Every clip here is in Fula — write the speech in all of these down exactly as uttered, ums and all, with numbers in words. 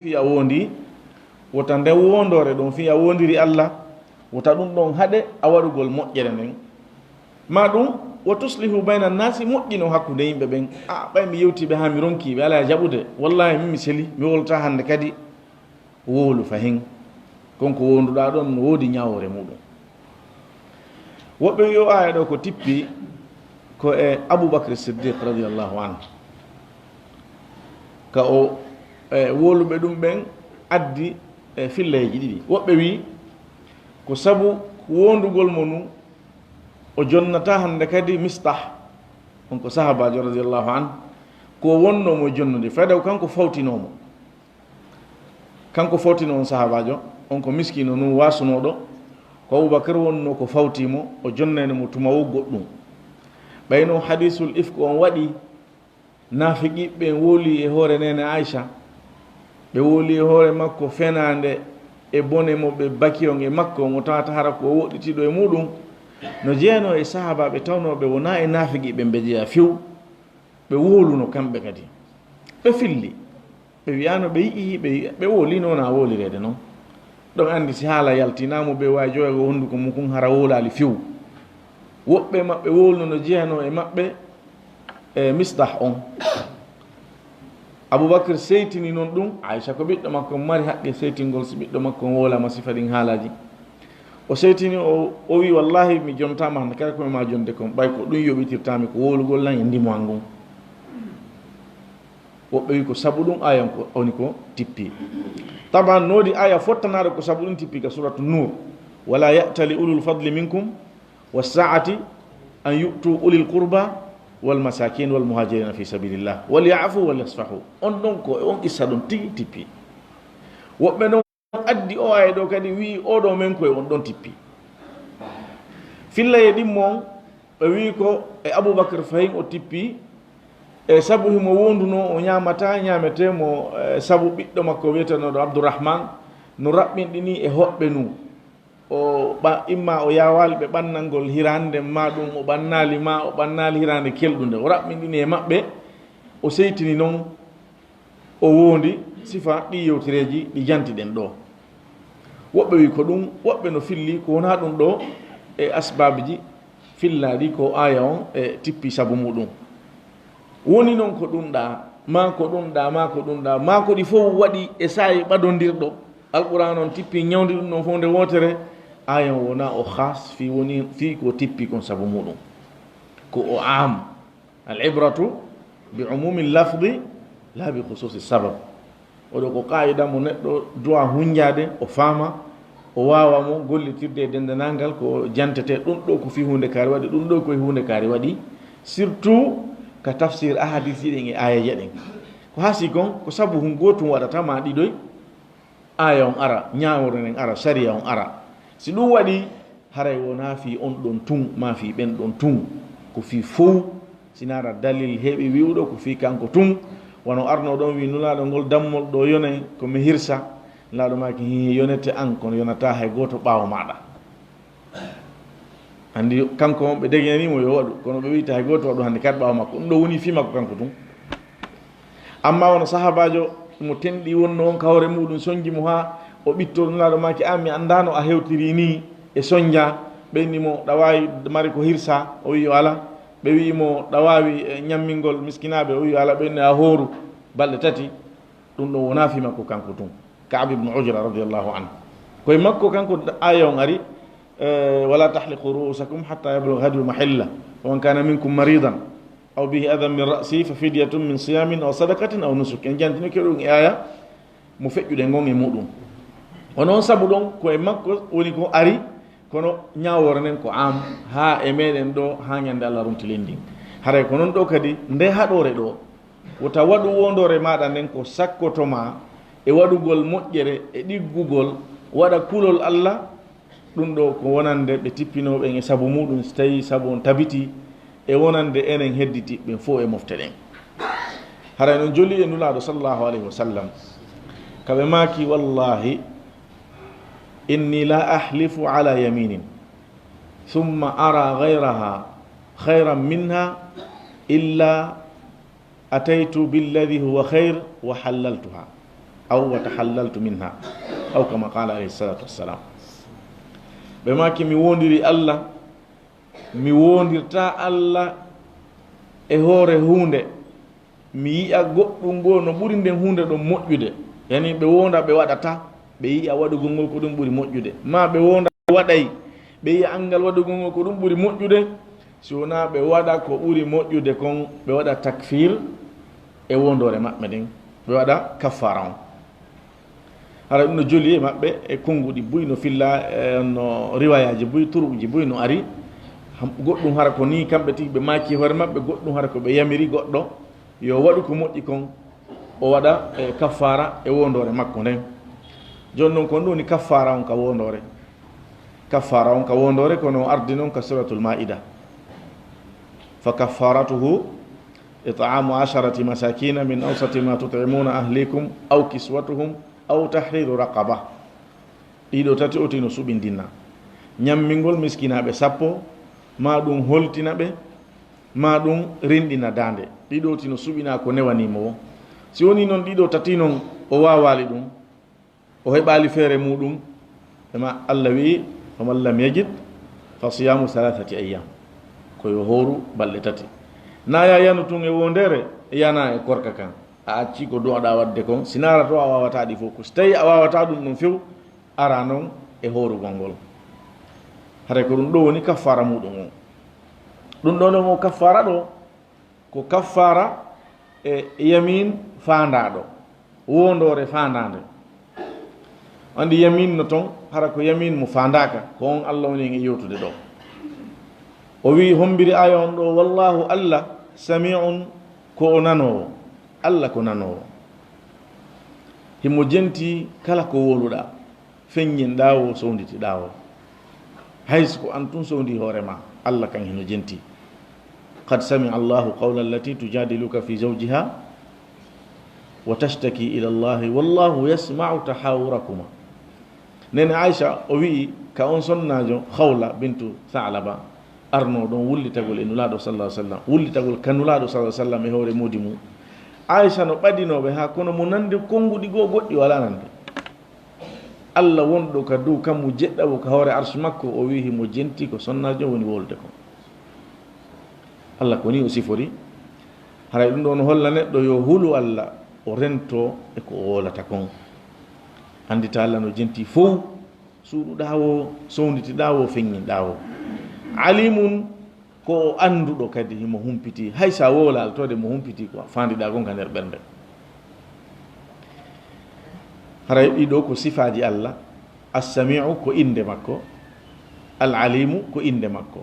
Fii a woondii, wota nden woondoore ɗon fii a woondiri Alla, wota ɗum ɗon haɗe a waɗugol moƴƴere nden. Maa ɗum, wa tuslihu bayna nnaasi, moƴƴino hakkunde yimɓe ɓen. A, ɓay mi yewtii ɓe haa mi ronkii ɓe, alaa e jaɓude. Wallaahi, min mi seli, mi wowlataa hannde kadi. Wowlu fahin. Kon ko woonduɗaa ɗon no woodi ñaawoore muuɗum. Woɓɓe wi'i o aaya ɗo ko tippi ko e Abu Bakr Siddiq radiyallahu anhu. Ka o, e, wowluɓe ɗum ɓen addi, e, filleeji ɗiɗi. Woɓɓe wi'i ko sabu woondugol mo nun o jonnataa hannde kadi Mistah, on ko sahaabaajo radiyallahu anhu, ko wonnoo mo e jonnude, fayda ko kanko fawtinoo mo. Kanko fawtino on sahaabaajo, on ko miskiino nun waasunooɗo, ko Abubakar wonnoo ko fawtii mo, o jonnayno mo tuma wo goɗɗum. Ɓay non hadiisul ifk on waɗi, naafiqiiɓe ɓen wowlii e hoore neene Aysa, ɓe wowlii e hoore makko fenaande e bone mo ɓe baki on e makko, mo tawata hara ko o woɗɗitiiɗo e muuɗum, no jeyanoo e sahaabaaɓe tawnooɓe wonaa e naafiqiiɓe ɓen ɓe jeyaa few. Ɓe wowluno kamɓe kadi. Ɓe filli. Ɓe wi'aano ɓe yi'ii, ɓe, ɓe wowliino wonaa wowlireede non. Ɗon anndi si haala yaltii, naa mo ɓe waawi joyago hunnduko mum kun hara wowlaali few. Woɓɓe maɓɓe wowluno no jeyanoo e maɓɓe, e Mistah on. Abubakar seytini non ɗum, Aysa ko ɓiɗɗo makko, mari haqqe seytingol si ɓiɗɗo makko on wowlaama sifa ɗin haalaaji. O seytini, o, o wi'i, "Wallaahi, mi jontaama hannde, kala ko mi maa jonde kon, ɓay ko ɗum yoɓitirtaa mi, ko wowlugol lan e ndimo an ngun." Woɓɓe wi'i ko sabu ɗum aaya on ko, woni ko tippi. Taban, no woodi aaya fottanaare ko sabu ɗum tippi ka Suratu Nuur, "Wala ya'tali ulul fadli minkum was sa'ati an yu'tu ulil qurba wal masakin wal muhajirina fi sabilillah wal ya'fu wal yasfahu." On ɗon ko e on qissa ɗon tigi tippi. Woɓɓe non addi o aaya ɗo kadi wi'i, "O ɗo men koye on ɗon tippi." Fillaye ɗin mon, ɓe wi'i ko e Abubakar fahin o tippi, e sabu himo wondunoo o ñaamataa ñaametee mo, e sabu ɓiɗɗo makko wi'etenooɗo Abdurrahman no raɓɓinɗini e hoɓɓe nu. O ɓa-, imma o yaawaali ɓe ɓannangol hiraande maa ɗum o ɓannaali maa o ɓannaali hiraande kelɗunde. O raɓɓinɗini e maɓɓe, o seytini non. O woondi sifa ɗi yewtereeji ɗi jantiɗen ɗoo. Woɓɓe wi'i ko ɗum, woɓɓe no filli ko wonaa ɗum ɗoo e asbaabji fillaaɗi ko aaya on e tippi sabu muɗum. Woni non ko ɗum ɗaa, maa ko ɗum ɗaa, maa ko ɗum ɗaa, maa ko ɗi fof waɗi e saa'i ɓadondirɗo. Alqur'aan on tippi ñawndi ɗum ɗon fof nde wootere, aaya on wonaa o khaas fii woni, fii ko tippi kon sabu muɗum. Ko o aam. Al ibratu bi umumi lafdi la bi khususi sabab. Oɗo ko qaayida mo neɗɗo duwa hunjaade, o faama, o waawa mo gollitirde e denndanangal ko jantete. Ɗum ɗo ko fii huunde kaari waɗi, ɗum ɗo ko e huunde kaari waɗi. Surtout ka tafsir ahadisi ɗen e aayeeje ɗen. Ko haasi kon, ko sabu hun gootum waɗata ma ɗiɗoy, aaya on ara, ñaawore nden ara, sariya on ara. Si ɗum waɗi, haray wonaa fii on ɗon tun, maa fii ɓen ɗon tun. Ko fii fow, si naara dalil heɓi wi'uɗo ko fii kanko tun. Wano arno ɗon wi'i Nulaaɗo ngol dammol ɗo yonay ko mi hirsa. Nulaaɗo maaki, "Hii, yonete an, kono yonataa hay gooto ɓaawo maaɗa." Anndi kanko on ɓe deginanii mo yo waɗu, kono ɓe wi'ta hay gooto waɗu hannde kadi ɓaawo makko. Ɗum ɗo woni fii makko kanko tun. Amma wano sahaabaajo mo tenɗi wonno on ka hoore muɗum sonji mo haa o ɓitto Nulaaɗo maaki, "An mi anndaano a hewtiri nii e sonja." Ɓe inni mo, "Ɗa waawi mari ko hirsa?" O wi'i, "Yo ala." Ɓe wi'i mo, "Ɗa waawi, eh, ñammingol miskinaaɓe?" O wi'i, "Yo ala." Ɓe inni, "A hooru balɗe tati." Ɗum ɗon wonaa fii makko kanko tun. Ka'ab ibn Ujra radiyallahu anhu. Koye makko kanko aaya on ari, eh, "Wala tahliqu ru'usakum hatta yablugha hadyu mahilla. Wa man kana minkum maridan aw bihi adan min ra'sihi fa fidyatun min siyamin aw sadaqatin aw nusuk." En jantinoke ɗum e aaya mo feƴƴuɗen ngon e muɗum. Onon sabu ɗon ko e makko woni ko ari, kono ñaawoore nden ko am haa e meɗen ɗo, haa ñande Allah runti leydi ndin. Haray ko non ɗo kadi, nde haɗoore ɗo, wota waɗu wondoore maaɗa nden ko sakkoto ma e waɗugol moƴƴere e ɗiggugol, waɗa kulol Allah, ɗum ɗo ko wonande ɓe tippinooɓe en e sabu muɗum, si tawii sabu on tabitii, e wonande enen hedditiiɓe ɓen fow e mofte ɗen. Haray non joli e Nulaaɗo sallallahu alayhi wa sallam, ka ɓe maaki, "Wallahi, inni la ahlifu ala yaminin, thumma ara ghayraha khayran minha, illa ataytu billadi huwa khayr wa hallaltuha." aw wa tahallaltu minha, aw kama qala alayhi salatu wassalam. Ɓe maaki, mi wondiri Allah, mi wondirta Allah e hoore huunde, mi yi'a goɗɗum goo no ɓuri nden huunde ɗon moƴƴude. Yani ɓe wonda ɓe waɗata, ɓe yi'a waɗugol ngol ko ɗum ɓuri moƴƴude. Ma ɓe wonda ɓe waɗay, ɓe yi'a anngal waɗugol ngol ko ɗum ɓuri moƴƴude. Si wonaa ɓe waɗa ko ɓuri moƴƴude kon, ɓe waɗa takfir e wondoore maɓɓe nden, ɓe waɗa kaffara on. Hara ɗum no joli e maɓɓe e konnguɗi buy no filla, e no riwayaaji buy, turuuji buy no ari. Ham-, goɗɗum hara ko nii kamɓe tigi ɓe maaki hoore maɓɓe, goɗɗum hara ko ɓe yamiri goɗɗo yo waɗu ko moƴƴi kon, o waɗa, e, kaffara e wondoore makko nden. Jooni non kon ɗum woni kaffara on ka wondoore. Kaffara on ka wondoore kono ardi non ka Suratul Maida. Fa kaffaratuhu it'amu asharati masakina min awsati ma tut'imuna ahlikum aw kiswatuhum aw tahriru raqaba. Ɗiɗo tati oti no suɓindinna. Ñammingol miskinaaɓe sappo, ma ɗum holtina ɓe, ma ɗum rinɗina daande. Ɗiɗo oti no suɓina ko newaniimo wo. Si woni non ɗiɗo tati non o waawaali ɗum, o heɓaali feere muɗum, ema Allah wi'i, faman lam yajid fa siyamu thalathati ayyam. Ko yo hooru balɗe tati. Na ya yanu tun e wondere, yana e korka kan. A acci ko du'aɗa waɗde kon, si naara to a waawata ɗi fof ko, si tawi a waawata ɗum ɗum few, ara non e hoorugol ngol. Haray ko ɗum ɗo woni kaffara muɗum on. Ɗum ɗo non o kaffara ɗo, ko kaffara e yamin faandaɗo, wondoore faandande. Andi yamin no ton, hara ko yamin mo faandaka, ko on Allah woni en e yewtude ɗo. O wi hombiri aya on ɗo, wallahu Allah sami'un, ko o nanowo. Allah ko nanowo. Himo jenti kala ko woluɗa. Feññin ɗaawo, sownditi ɗaawo. Hay so ko an tun sowndi hoore ma, Allah kan hino jenti. Qad sami'a Allahu qawla allati tujadiluka fi zawjiha wa tashtaki ila Allahi wallahu yasma'u tahawurakuma. Nene Aisha o wi'i ka on sonnaajo Khawla bintu Tha'laba arno ɗon wullitagol e Nulaaɗo sallallahu alaihi wasallam, wullitagol ka Nulaaɗo sallallahu alaihi wasallam e hoore moodi mum. Aisha no ɓadinooɓe haa kono mo nande konnguɗi goo goɗɗi wala nande. Allah wonɗo ka dow kammu jeɗɗawo ka hoore arsu makko, o wi'i himo jenti ko sonnaajo woni wolde kon. Allah ko ni o sifori. Haray ɗum ɗo no holla neɗɗo yo hulu Allah, o rento e ko o wolata kon. Andita Allah no jenti fow, suuɗuɗaa wo, sownditiɗaa wo, feññinɗaa wo. Alimun, ko o annduɗo kadi, himo humpiti. Hay sa wowlaali tawde mo humpiti ko faandiɗaa kon ka nder ɓernde. Haray ɗiɗo ko sifaaji Allah. As-Sami'u ko innde makko, Al-Alimu ko innde makko.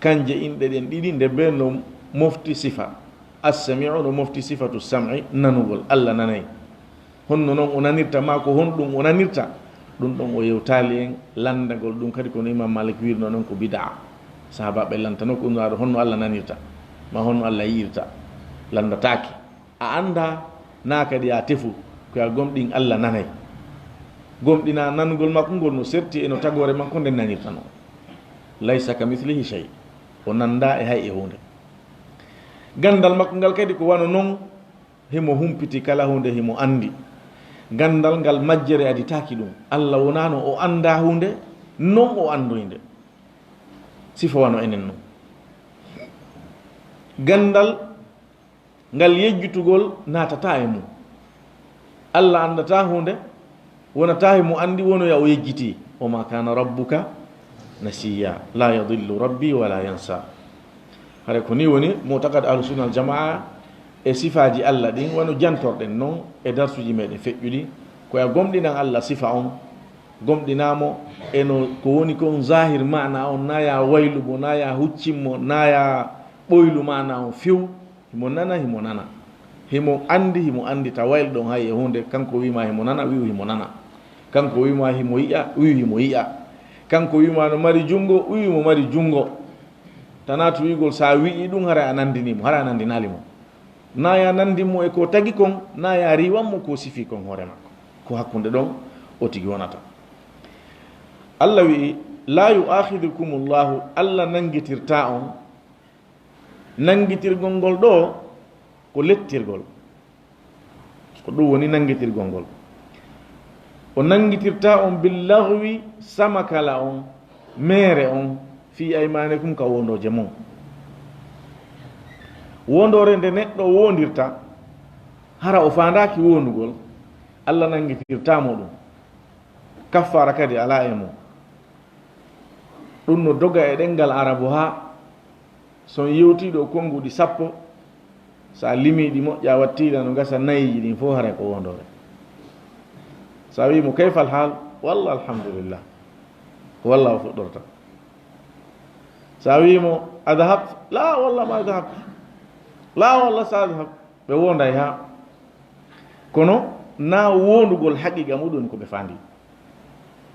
Kanje inɗe ɗen ɗiɗi nde be no mofti sifa. As-Sami'u no mofti sifatu sam'i, nanugol. Allah nanay. Honno non o nanirta, maa ko honɗum o nanirta? Ɗum ɗon o yewtaali en lanndagol ɗum kadi, kono Imam Malik wiirno non ko bid'a. Sahaabaaɓe lanndano ko Nulaaɗo honno Allah nanirta, maa honno Allah yi'irta. Lanndataake. A annda, naa kadi a tefu, ko a gomɗin Allah nanay. Gomɗina nanugol makko ngol no serti e no tagoore makko nden nanirta non. Laysa ka mislihi shay. O nannda e hay e huunde. Ganndal makko ngal kadi ko wano non, himo humpiti kala huunde, himo anndi. Ganndal ngal majjere aditaaki ɗum. Allah wonaano o annda huunde, non o anndoyi nde. Sifa wano enen non. Ganndal ngal yejjitugol naatataa e mum. Allah anndataa huunde, wonataa himo anndi wonoya o yejjiti. Wa ma kana rabbuka nasiya. La yadillu rabbi wa la yansa. Hare ko ni woni mu'taqad Ahlus Sunna wal Jamaa e sifaaji Allah ɗin, wano jantorɗen non e darsuuji meɗen feƴƴuɗi. Ko e gomɗinan Allah sifa on, gomɗinaa mo e no ko woni kon zahir maana on, naa ya waylu mo, naa ya huccin mo, naa ya ɓoylu maana on few. Himo nana, himo nana. Himo anndi, himo anndi ta waylu ɗon hay e huunde. Kanko wi'ima himo nana, wi'u himo nana. Kanko wi'ima himo yi'a, wi'u himo yi'a. Kanko wi'ima no mari junngo, wi'u himo mari junngo. Tanaa to wi'ugol sa wi'i ɗum, haray a nanndini mo, haray a nanndinaali mo. Naa ya nanndin mo e ko tagi kon, naa ya riiwan mo ko sifi kon hoore makko. Ko hakkunde ɗon o tigi wonata. Allah wi'i, la yu'akhidhukumullahu, Allah nanngitirtaa on. Nanngitirgol ngol ɗo ko lettirgol. Ko ɗum woni nanngitirgol ngol. O nanngitirta on billahwi, samakala on, meere on, fii aymaanikum, ka wondooje mon. Wondoore nde neɗɗo wondirta, hara o faandaaki wondugol, Allah nanngitirta mo ɗum. Kaffaara kadi alaa e mum. Ɗum no doga e ɗemngal Arabu haa so on yewtii ɗo konnguɗi sappo, so a limii ɗi moƴƴa, wattiiɗa no gasa nayiiji ɗin fof, haray ko wondoore. So a wii mo, "Kayfal haal?" "Walla alhamdulillah." Ko walla o fuɗɗorta. So a wii mo, "Adhabt?" "La, walla ma adhabt." "La, walla sa adhabt." Ɓe wonday haa. Kono na wondugol haqiqa muɗum ko ɓe faandi.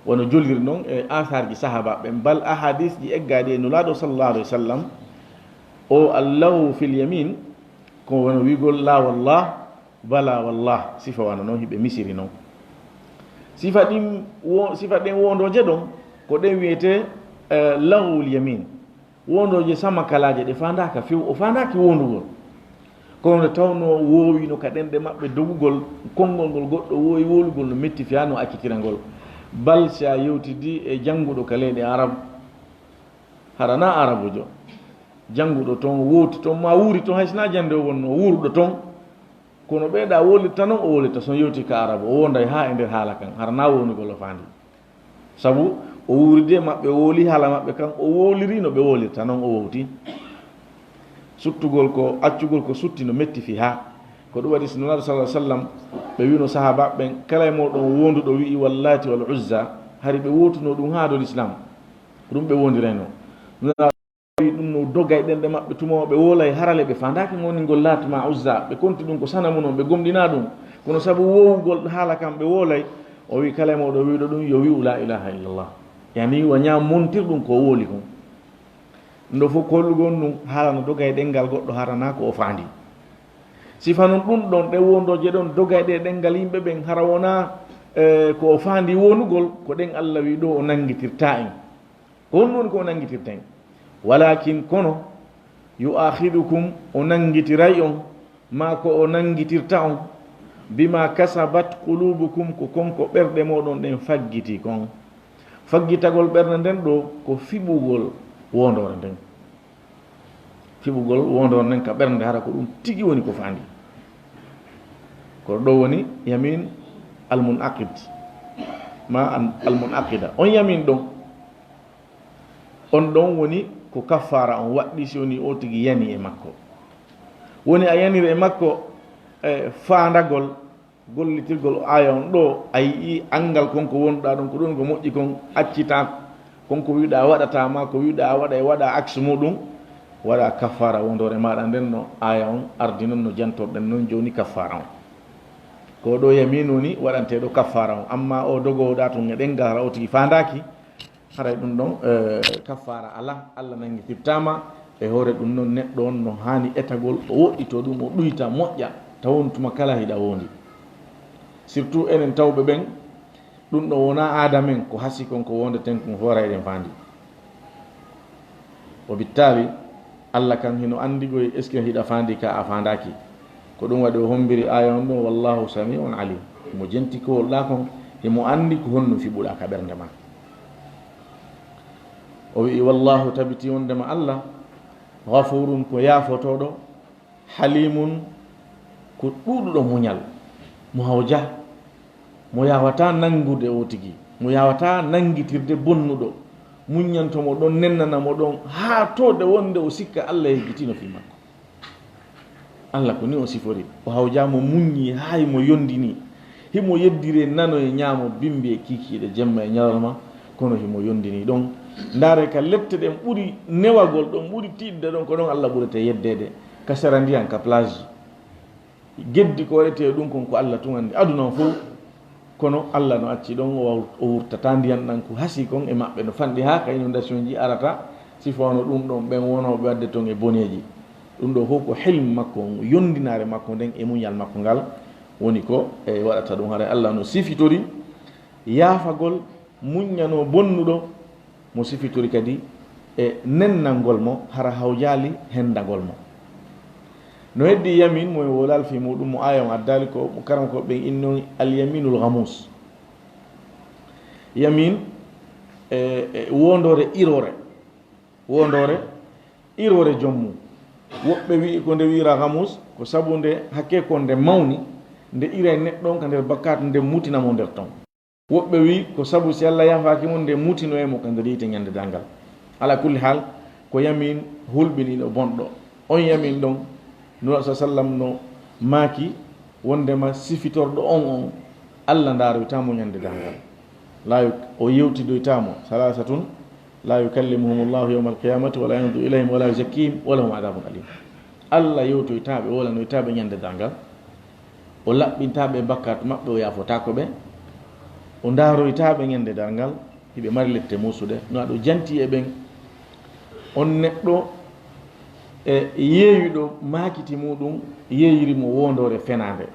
Wano jolliri noon e asaarji sahaabaaɓe ɓen, bal ahadisji eggaaɗi e Nulaaɗo sallallahu alayhi wa sallam, o allahu fil yamin, ko wano wi'gol la wallah, bala wallah, sifa wano noon hiɓe misiri noon. Sifa ɗin wo-, sifa ɗen wondooje ɗon, ko ɗen wi'etee, eh, lahwul yamin. Wondooje samakalaaje ɗe faandaaka few, o faandaaki wondugol. Kono nde tawnoo woowino ka ɗenɗe maɓɓe dogugol, konngol ngol goɗɗo woowi wolugol no metti fiyaa no accitira ngol. Bal si a yewtidi e jannguɗo ka leyɗe Arab, hara na Arabujo, jannguɗo ton, wooti ton, ma wuuri ton, hay si na jannde o wonnoo, wuuruɗo ton, kono ɓeyɗa wolirta non o wolirta, so yewti ka Arabu, o wonday haa e nder haala kan, hara na wondugol o faandi. Sabu o wuuridi e maɓɓe, o wowli haala maɓɓe kan, o wowliri no ɓe wowlirta, non o wowti. Suttugol ko, accugol ko sutti no metti fii haa. Ko ɗum waɗi si Nulaaɗo sallallahu alaihi wasallam, ɓe wi'uno sahaabaaɓe ɓen, "Kala e mooɗon wonduɗo wi'i Wallaati wal Uzza," hari ɓe wowtuno ɗum haa dow Lislaam. Ko ɗum ɓe wondirayno. Nulaaɗo wi ɗum no doga e ɗenɗe maɓɓe, tuma o ɓe wolay harale, ɓe faandaaki goningol Laat ma Uzza, ɓe konti ɗum ko sanamu non, ɓe gomɗina ɗum. Kono sabu wowugol haala kan ɓe wolay, o wi, "Kala e mooɗon wi'uɗo ɗum, yo wi'u la ilaha illallah." Yani, wa ñaam montir ɗum ko woli kon. Ndo fof kollugol ɗum, haala no doga e ɗemngal goɗɗo, hara na ko o faandi. Sifa non ɗum ɗon, ɗe wondooje ɗon doga e ɗe ɗemngal yimɓe ɓen, hara wona, eh, ko o faandi wonugol, ko ɗen Allah wi ɗo o nanngitirta en. Ko honɗum woni ko o nanngitirta en? "Walakin, kono, yu'akhidukum, o nanngitiray on, ma ko o nanngitirta on, bima kasabat qulubukum, ko kon ko ɓerɗe mooɗon ɗen faggiti kon." Faggitagol ɓernde nden ɗo ko fiɓugol wondoore nden. Fiɓugol wondoore nden ka ɓernde, hara ko ɗum tigi woni ko faandi. Ko ɗo woni yamin almunaqid, ma an-, almunaqida. On yamin ɗon, on ɗon woni ko kaffaara on waɗɗi si woni o tigi yani e makko. Woni a yaniri e makko, e faandagol gollitirgol aaya on ɗo, a yi'i anngal kon ko wonɗa ɗon, ko ɗum ko moƴƴi kon, accita kon ko wi'uɗa waɗata ma, ko wi'uɗa a waɗa e waɗa aksu muɗum, waɗa kaffaara wondoore maɗa nden no aaya on ardi non, no jantorɗen non jooni kaffaara on. Ko ɗo yaminu woni waɗanteɗo kaffaara on, amma o dogowɗa tun e ɗemngal hara o tigi faandaaki, haray ɗum ɗon, eh, kaffaara alaa, Allah nanngitirtaama. E hoore ɗum noon, neɗɗo on no haani etagol, o woɗɗitoo ɗum, o ɗuyta, moƴƴa, taw on tuma kala hiɗa wondi. Surtout enen tawɓe ɓen, ɗum ɗon wonaa aada men, ko hasi kon, ko wondeten kon, hoora eɗen faandi. O bittaali, Allah kan hino anndi goy, est-ce que hiɗa faandi ka a faandaaki? Ko ɗum waɗi o hombiri aaya on ɗon, "Wallahu sami'un alim." Himo jenti ko wolɗa kon, himo anndi ko honno fiɓuɗa ka ɓernde ma. O wi'i, "Wallahu, tabiti wondema Allah, ghafurun, ko yaafotooɗo, halimun, ko ɗuuɗuɗo muñal." Mo hawja, mo yaawataa nanngude o tigi, mo yaawataa nanngitirde bonnuɗo, muññanto mo ɗon, nennana mo ɗon, haa to de wonde o sikka Allah yejjitino fii makko. Allah ko ni o sifori. O hawja mo muññi haa himo yondini. Himo yeddire nano e ñaamo bimbi e kiikiiɗe jemma e ñalorma, kono himo yondini ɗon. Ndaare ka lette ɗen ɓuri newagol ɗon, ɓuri tiiɗde ɗon, ko ɗon Allah ɓurete yeddeede. Ka sera ndiyan, ka plage. Geddi ko waɗetee ɗum kon ko Allah tun anndi aduna on fow. Kono Allah no acci ɗon, o waw-, o wurtata ndiyan ɗan ko hasi kon e maɓɓe no fanɗi haa ka inondation ji arata, sifo wano ɗum ɗon ɓen wonooɓe waɗde ton e boneeji. Ɗum ɗo fow ko hilm makko on, yondinaare makko nden e muñal makko ngal woni ko e waɗata ɗum. Haray Allah no sifitori yaafagol, muññanoo bonnuɗo, mo sifitori kadi e nennangol mo, hara hawjaali hendagol mo. No heddi yamin mo e wolal fi muɗum mo aya on addali ko mo karam ko ɓen inno al yaminul ghamus. Yamin e, e wondore irore, wondore irore jommu. Woɓɓe wi'i ko nde wi'ira ghamus ko sabu nde hakke ko nde mawni, nde ira e neɗɗo on ka nder bakkat nde mutina mo nder ton. Woɓɓe wi'i ko sabu si Allah yafaaki mo nde mutino e mo ka nder yiite ñande darngal. Ala kulli hal, ko yamin hulɓiniiɗo bonɗo. On yamin ɗon, Nura sa sallam no maaki wondema sifitorɗo on on, Allah ndaaroytaa mo ñande darngal. La yu-, o yewtidoytaa mo, salasatun la yukallimuhumullahu yawmal qiyamati wala yanzuru ilayhim wala yuzakkihim walahum adabun alim. Allah yewtoytaa ɓe, wolanoytaa ɓe ñande darngal. O laɓɓintaa ɓe bakkat maɓɓe, o yaafotaako ɓe. O ndaaroytaa ɓe ñande darngal, hiɓe mari lette muusude. No aɗo janti e ɓen. On neɗɗo e yeeyuɗo maakiti muɗum, yeeyiri mo wondore fenaande.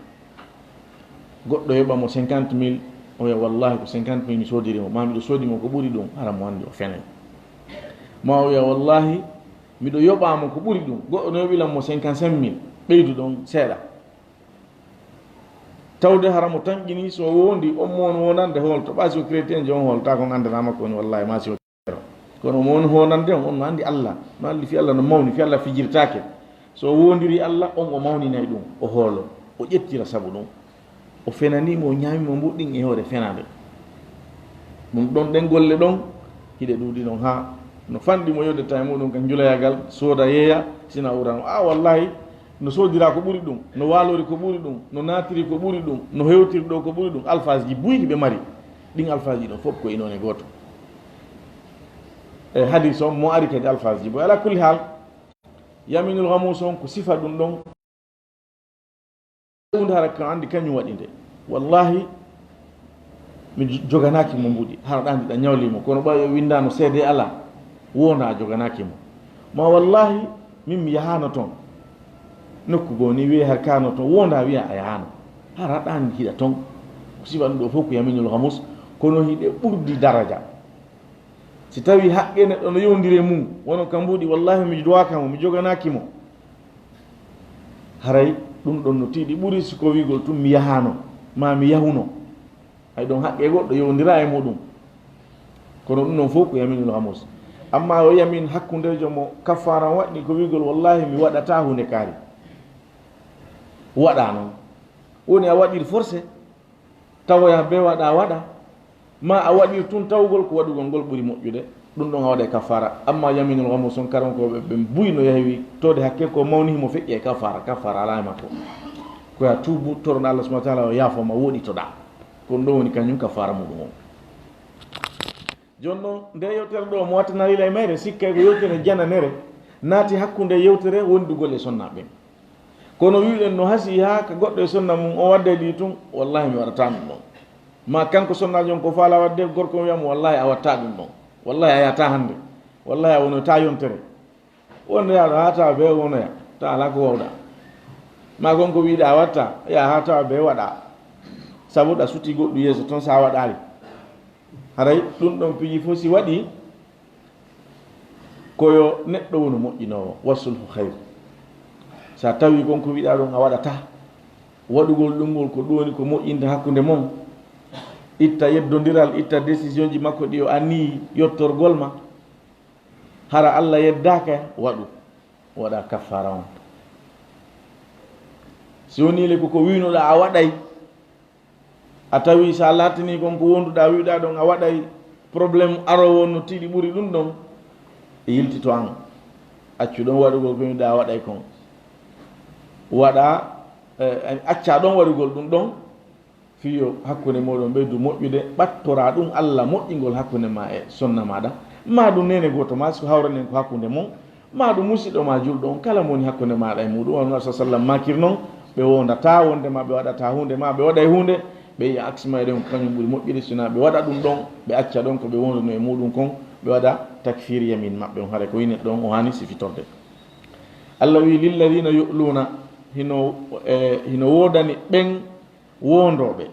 Goɗɗo yoɓa mo cinquante mille, o wi'a, "Wallahi, ko cinquante mille mi soodiri mo, ma miɗo soodi mo ko ɓuri ɗum," hara mo anndi o fenay. Ma o wi'a, "Wallahi, miɗo yoɓa mo ko ɓuri ɗum." Goɗɗo no yoɓi lan mo cinquante-cinq mille, ɓeydu ɗon seeɗa. Tawde hara mo tanƴini, so o wondi, on mo on wondande hoolto. Ɓa si o chrétien je on hoolta, kon anndana makko woni, wallahi, ma si o Kono mo woni hoonande on, on no anndi Allah, no anndi fi Allah no mawni, fi Allah fijirtaake. So o woondiri Allah, on o mawninay ɗum, o hoolo, o ƴettira sabu ɗum. O fenanii mo, o ñaami mo mbuɗɗin e hoore fenaande. Ɗum ɗon, ɗen golle ɗon, hiɗe ɗuuɗi ɗon haa no fanɗi mo yodde tawi muɗum ka njulayagal, sooda yeeya, sina urano. A, wallahi, no soodira ko ɓuri ɗum, no waalori ko ɓuri ɗum, no naatiri ko ɓuri ɗum, no hewtiri ɗo ko ɓuri ɗum, alfaasji buy hiɓe mari. Ɗin alfaasji ɗon fof ko e noone gooto. E hadis on mo ari kadi alfaasji buy. Ala kulli haal, yaminul ghamus on ko sifa ɗum ɗon. Huunde hara kan anndi kañum waɗi nde. Wallahi, mi jo-, joganaaki mo mbuɗi. Hara ɗa anndi ɗa ñawli mo. Kono ɓawi o winndaano seede alaa, wonda a joganaaki mo. Ma wallahi, min mi yahaano toon. Nokku goo ni wiye har kaano toon, wonda wiya a yahaano. Hara ɗa anndi hiɗa toon. Ko sifa ɗum ɗo fof ko yaminul ghamus, kono hiɗe ɓurdi daraja. Si tawi haqqe neɗɗo no yowndiri e mum, wono ka mbuɗi, wallahi mi duwaaka mo, mi joganaaki mo. Haray ɗum ɗon no tiiɗi ɓuri si ko wi'gol tun mi yahaano, ma mi yahuno. Hay ɗon haqqe goɗɗo yowndira e muɗum. Kono ɗum ɗon fof ko yaminul ghamus. Amma o yamin hakkundeejo mo kaffaara on waɗni ko wi'gol wallahi mi waɗataa huunde kaari. Waɗa non. Woni a waɗir forcé. Tawoya be waɗa waɗa, ma a waɗir tun tawgol ko waɗugol ngol ɓuri moƴƴude, ɗum ɗon a waɗay kafaara. Amma yaminul ghamus on, karankoɓe ɓen buy no yahi wi, tode hakke ko mawni himo feƴƴi e kafaara, kafaara alaa e makko. Ko ya tuubu, toroɗa Allah subhanahu wa ta'ala o yaafo ma, woɗitoɗa. Ko ɗum ɗon woni kañum kafaara muɗum on. Jooni non, nde yewtere ɗo mo wattanari lay mayre, sikkay ko yewtere jananere, naati hakkunde yewtere wondugol e sonna ɓen. Kono wi'uɗen no hasii haa ka goɗɗo e sonna mum, o wadday ɗi tun, wallahi mi waɗataa ɗum ɗon. Ma kanko sonnaajo on ko faala waɗde, gorko on wi'a mo, wallahi a waɗataa ɗum ɗon. Wallahi a yahataa hannde. Wallahi a wonoytaa yontere. Wonde yaaɗo haa tawa be wonoya, tawa alaa ko wawɗaa. Ma kon ko wi'uɗaa a waɗataa, yaa haa tawa be waɗaa. Sabu ɗa sutii goɗɗum yeeso ton sa waɗaali. Haray ɗum ɗon piiji fof si waɗii, ko yo neɗɗo wonu moƴƴinoowo, wa sulhu khayr. Sa tawi kon ko wiɗaa ɗon a waɗataa, waɗugol ɗum ngol ko ɗum woni ko moƴƴinta hakkunde mon. Itta yeddondiral, itta décision ji makko ɗi o annii yottorgol ma. Hara Allah yeddaaka, waɗu, waɗa kaffaara on. Si wonii le ko ko wi'unoɗaa a waɗay, a tawi sa laatini kon ko wonduɗaa wi'uɗaa ɗon a waɗay, problème aroowo on no tiiɗi ɓuri ɗum ɗon, e yiltito an. Accu ɗon waɗugol ko wi'uɗaa a waɗay kon. Waɗa, eh, acca ɗon waɗugol ɗum ɗon, fii yo hakkunde mooɗon ɓeydu moƴƴude, ɓattora ɗum Allah moƴƴingol hakkunde ma e sonna maaɗa. Ma ɗum neene gooto ma, si ko hawranen ko hakkunde mon, ma ɗum musiɗɗo ma julɗo on, kala mo woni hakkunde maaɗa e muuɗum. Wano Nabi sallam maakir non, ɓe wondataa wondema ɓe waɗataa huunde, ma ɓe waɗay huunde, ɓe yi'a aksi mayre on ko kañum ɓuri moƴƴude, sina ɓe waɗa ɗum ɗon, ɓe acca ɗon ko ɓe wonduno e muuɗum kon, ɓe waɗa takfir yamin maɓɓe on, hare ko woni ɗon o haani sifitorde. Allah wi, "Lilladina yu'luna", hino, e, hino woodani ɓen wondooɓe.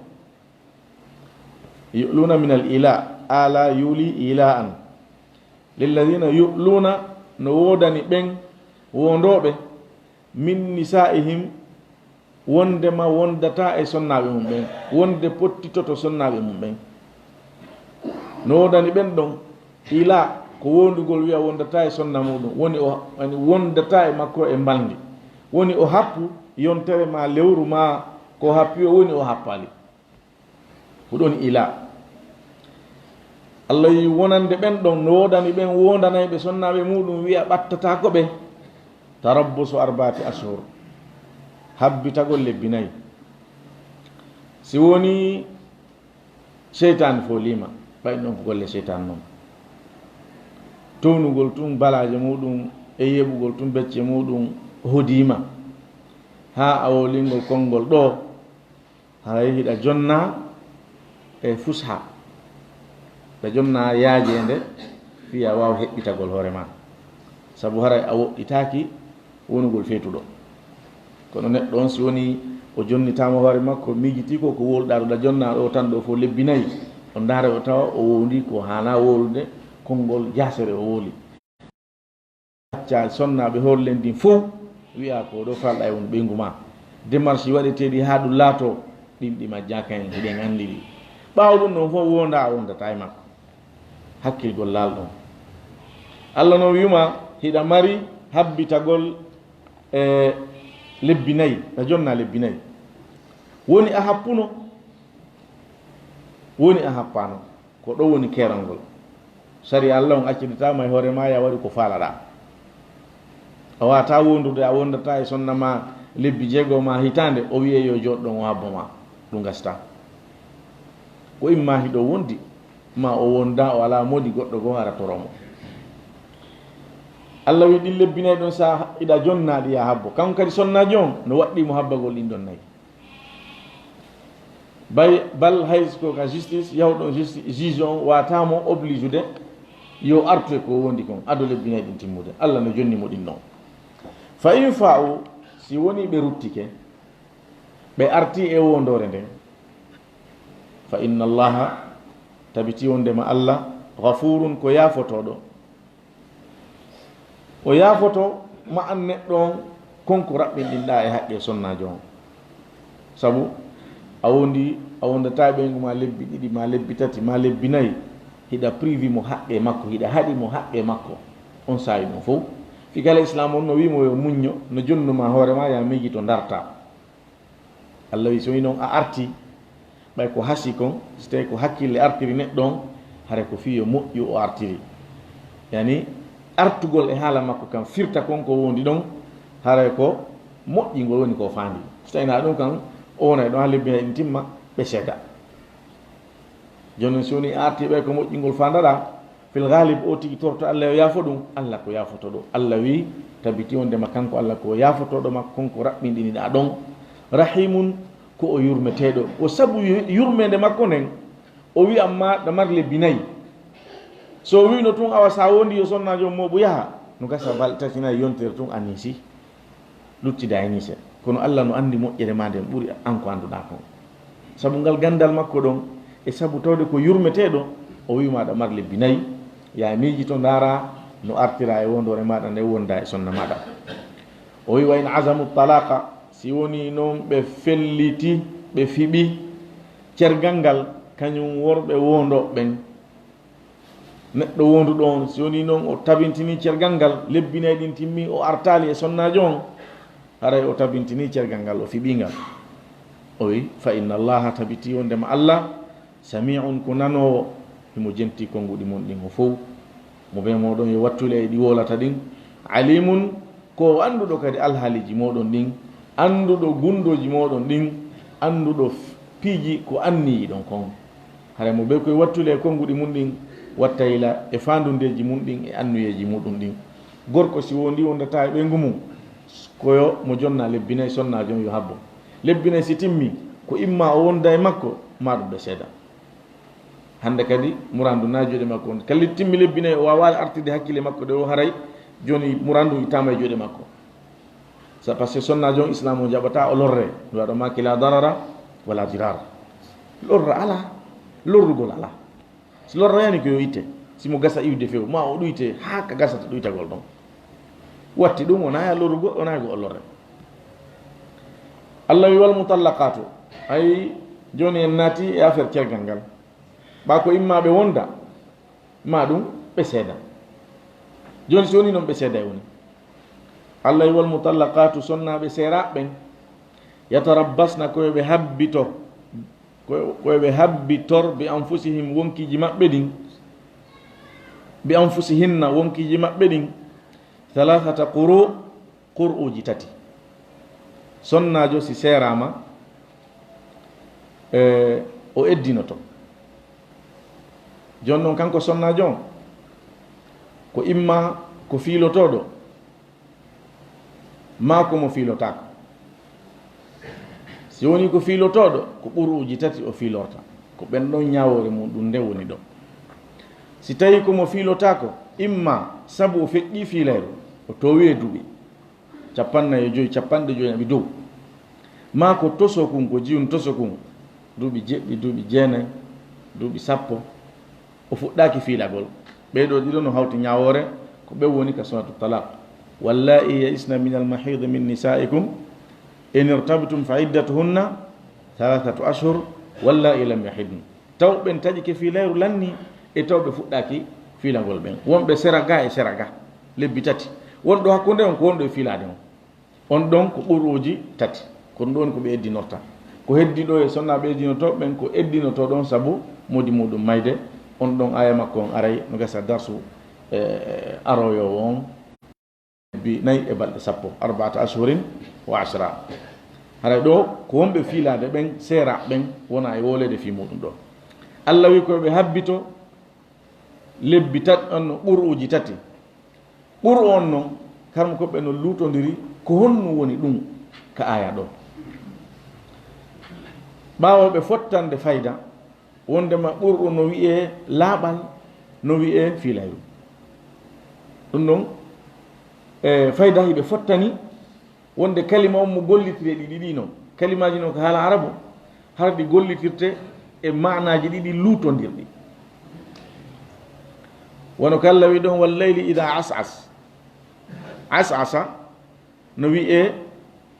Yu'luna min al ila, ala yuli ilaan. Lilladina yu'luna, no woodani ɓen wondooɓe. min nisaa'ihim, wondema wondataa e sonnaaɓe mum ɓen, wonde pottitoto sonnaaɓe mum ɓen. No woodani ɓen ɗon ila ko wondugol wi'a wondataa e sonna muɗum, woni o, yani wondataa e makko e mbalndi, woni o happu yontere ma lewru ma ko happi o, woni o happaali. Ko ɗon ila. Allah wi wonande ɓen ɗon no woodani ɓen wondanayɓe sonnaaɓe muɗum wi'a ɓattataako ɓe. Tarabbusu arba'ati ashhur. Habbitagol lebbi nayi. Si woni seytaane fooliima, ɓay ɗon ko golle seytaane non. Townugol tun balaaje muɗum e yeɓugol tun becce muɗum hodiima. Haa a wolingol konngol ɗoo, haray hiɗa jonna e fusha, hiɗa jonna yaajeende, fii a waawa heɓɓitagol hoore maa. Sabu haray a woɗɗitaaki wonugol feetuɗo. Kono neɗɗo on, si woni o jonnitaama hoore makko, miijitii ko ko wowluɗaa ɗo, hiɗa jonna ɗo tan ɗo fof lebbi nayi, o ndaara o tawa o wowndii ko haanaa wowlude, konngol jaasere o wowli. Accaa sonnaaɓe hoore leydi ndin fow, wi'aa ko ɗo falɗaa e won ɓeyngu maa. Démarche waɗeteeɗi haa ɗum laatoo, ɗin ɗi majjaaka en, hiɗen anndi ɗi. Ɓaawo ɗum ɗon fof wondaa a wondataa e makko. Hakkilgol laalɗon. Allah no wi'uma hiɗa mari habbitagol e lebbi nayi, a jonna lebbi nayi. Woni a happuno, woni a happaano. Ko ɗo woni keerol ngol. Sariya Allah on accitataama e hoore maa, yaa waɗu ko faalaɗaa. A waawataa wondude, a wondataa e sonna maa lebbi jeego maa hitaande, o wi'e yo jooɗo ɗon o habbo maa. Ɗum gasataa. Ko imma hiɗo wondi, ma o wonda, o alaa moodi goɗɗo goo hara toroo mo. Allah wi'i ɗin lebbi nayi ɗon, sa iɗa jonnaaɗi yaa habbo. Kanko kadi sonnaajo on no waɗɗii mo habbagol ɗin ɗon nayi. Bay, bal hay ko ka justice, yahuɗon justi-, juge on waata mo oblijude yo artu e ko wondi kon, ado lebbi nayi ɗin timmude. Allah no jonni mo ɗin non. Fa in fa'u, si woni ɓe ruttike, ɓe arti e wondoore nden, fa inna Allaha, tabiti wondema Allah, ghafurun, ko yaafotooɗo, O yaafoto ma an neɗɗo on kon ko raɓɓinɗinɗaa e haqqe sonnaajo on. Sabu a wondi, a wondataa e ɓeyngu maa lebbi ɗiɗi, maa lebbi tati, maa lebbi nayi, hiɗa privi mo haqqe makko, hiɗa haɗi mo haqqe makko. On saa'i ɗum fow. Fii kala Islaam on no wi'i mo yo muñño, no jonnu maa hoore maa, yaa miijito ndartaa. Allah wi, so wi noon a arti, ɓay ko hasi kon, so tawi ko hakkille artiri neɗɗo on, hara ko fii yo moƴƴu o artiri. Yani, artugol e haala makko kan firta kon ko wondi ɗon, hara ko moƴƴingol woni ko faandi. So tawi na ɗum kan, o wonay ɗon haa lebbi nayi ɗin timma, ɓe seeda. Jooni non, si woni a artii ɓay ko moƴƴingol faandaɗaa, fil gaalib o tigi torto Allah yo yaafo ɗum, Allah ko yaafotooɗo. Allah wi, tabiti wondema kanko Allah ko yaafotooɗo ma, kon ko raɓɓinɗiniɗaa ɗon. Rahimun, ko o yurmeteeɗo. Ko sabu yu-, yurmeende makko nden, o wi amma ɗa mari lebbi nayi. So o wino tun awa sa wondi yo sonnaajo on mooɓu yaha, no gasa balɗe tati nayi yontere tun a niisi. Luttida e niise. Kono Allah no anndi moƴƴere maa nden ɓuri an ko annduɗaa kon. Sabu ngal ganndal makko ɗon, e sabu tawde ko yurmeteeɗo, o wi'i ma aɗa mari lebbi nayi, yaa miijito ndaara no artira e wondoore maaɗa nde wonda e sonna maaɗa. O wi'i, "Wa in azamu talaqa," si woni noon ɓe felliti, ɓe fiɓi cergal ngal, kañum worɓe wondooɓe ɓen, Neɗɗo wonduɗo on, si woni noon o tabintini cergal ngal, lebbi nayi ɗin timmi, o artaali e sonnaajo on, haray o tabintini cergal ngal, o fiɓii ngal. O wi, "Fa inna Allaha," tabiti wondema Allah, "sami'un," ko nanoowo, himo jenti konnguɗi mon ɗin o fow. Mo bee mooɗon yo wattule e ɗi wowlata ɗin. "Alimun," ko o annduɗo kadi alhaaliiji mooɗon ɗin, annduɗo gunndooji mooɗon ɗin, annduɗo f-, piiji ko anniyiɗon kon. Haray mo bee koye wattule e konnguɗi mun ɗin, watta yila e faandundeeji mun ɗin e annuyeeji muɗum ɗin. Gorko si wondi wondataa e ɓeyngu mum, ko yo mo jonna lebbi nayi, sonnaajo on yo habbo. Lebbi nayi si timmi, ko imma o wonda e makko, maa ɗum ɓe seeda. Hannde kadi, murandu na juuɗe makko on. Kalli timmi lebbi nayi, o waawaali artirde hakkille makko ɗe o haray, jooni murandu ittaama e juuɗe makko. Sa, parce que sonnaajo on Islaam o jaɓataa o lorre. Ndu waɗa maaki la darara wala dirar. Lorra alaa, lorrugol alaa. Si lorra yani ko yo itte, si mo gasa iwde few, ma o ɗuyte haa ka gasata ɗuytagol ɗon. Watti ɗum, wonaa ya lorrugol, wonaa ko o lorre. Allah wi: "Wal mutallaqatu." Ay, jooni en naati e affaire cergal ngal. Ɓa ko imma ɓe wonda, ma ɗum ɓe seeda. Jooni, si woni noon ɓe seeda e woni. Allah wi: "Wal mutallaqatu", sonnaaɓe seeraaɓe ɓen, "yatarabbasna", ko yo ɓe habbitor, ko, ko yo ɓe habbitor, "bi anfusihim", wonkiiji maɓɓe ɗin, "bi anfusihinna", wonkiiji maɓɓe ɗin, "thalathata quru", qur'uuji tati. Sonnaajo si seeraama, e, o eddinoto. Jooni noon, kanko sonnaajo on, ko imma ko fiilotooɗo, maa ko mo fiilotaako. Si woni ko fiilotooɗo, ko qur'uuji tati o fiilorta. Ko ɓen ɗon ñaawoore mum ɗum nde woni ɗo. Si tawii ko mo fiilotaako, imma sabu o feƴƴii fiilayru, o toowi e duuɓi cappannayi e joy, capanɗe joy naɓi dow, maa ko tosokun, ko jiyun tosokun, duuɓi jeɗɗi, duuɓi jeenayi, duuɓi sappo, o fuɗɗaaki fiilagol. Ɓee ɗoo ɗiɗo no hawti ñaawoore, ko ɓe woni ka sunnatu talaq. "Wallaa'i ya'isna minal mahiidi min nisaa'ikum in irtabtum fa iddatuhunna thalathatu ashhur wallaa'i lam yahidn." Taw ɓen taƴike fiilayru lanni, e taw ɓe fuɗɗaaki fiilagol ɓen. Wonɓe sera ga e sera ga, lebbi tati. Wonɗo hakkunde on ko wonɗo e fiilaade on. On ɗon ko qur'uuji tati. Ko ɗum ɗon ko ɓe eddinorta. Ko heddi ɗo e sonnaaɓe eddinotooɓe ɓen, ko eddinotoo ɗon sabu modi muɗum mayde. On ɗon aaya makko on aray no gasa darsu, e, aroyoowo on. Lebbi nayi e balɗe sappo, arba'ata ashhurin wa ashra. Haray ɗo ko wonɓe fiilaade ɓen, seera ɓen, wona e wooleede fii muɗum ɗo. Allah wi ko ɓe habbito lebbi tati, on no qur'uuji tati. Qur'u on non, karmukooɓe no luutondiri ko honno woni ɗum ka aaya ɗo. Ɓaawo ɓe fottande fayda, wondema qur'u no wi'ee laaɓal, no wi'ee fiilayru. Ɗum non, e, fayda hiɓe fottani, wonde kalima on mo gollitire ɗi ɗiɗi non. Kalimaaji non ko haala arabu, hara ɗi gollitirte e maanaaji ɗiɗi luutondirɗi. Wano ko Allah wi ɗon: "Wal layli idha as'as." As'asa no wi'ee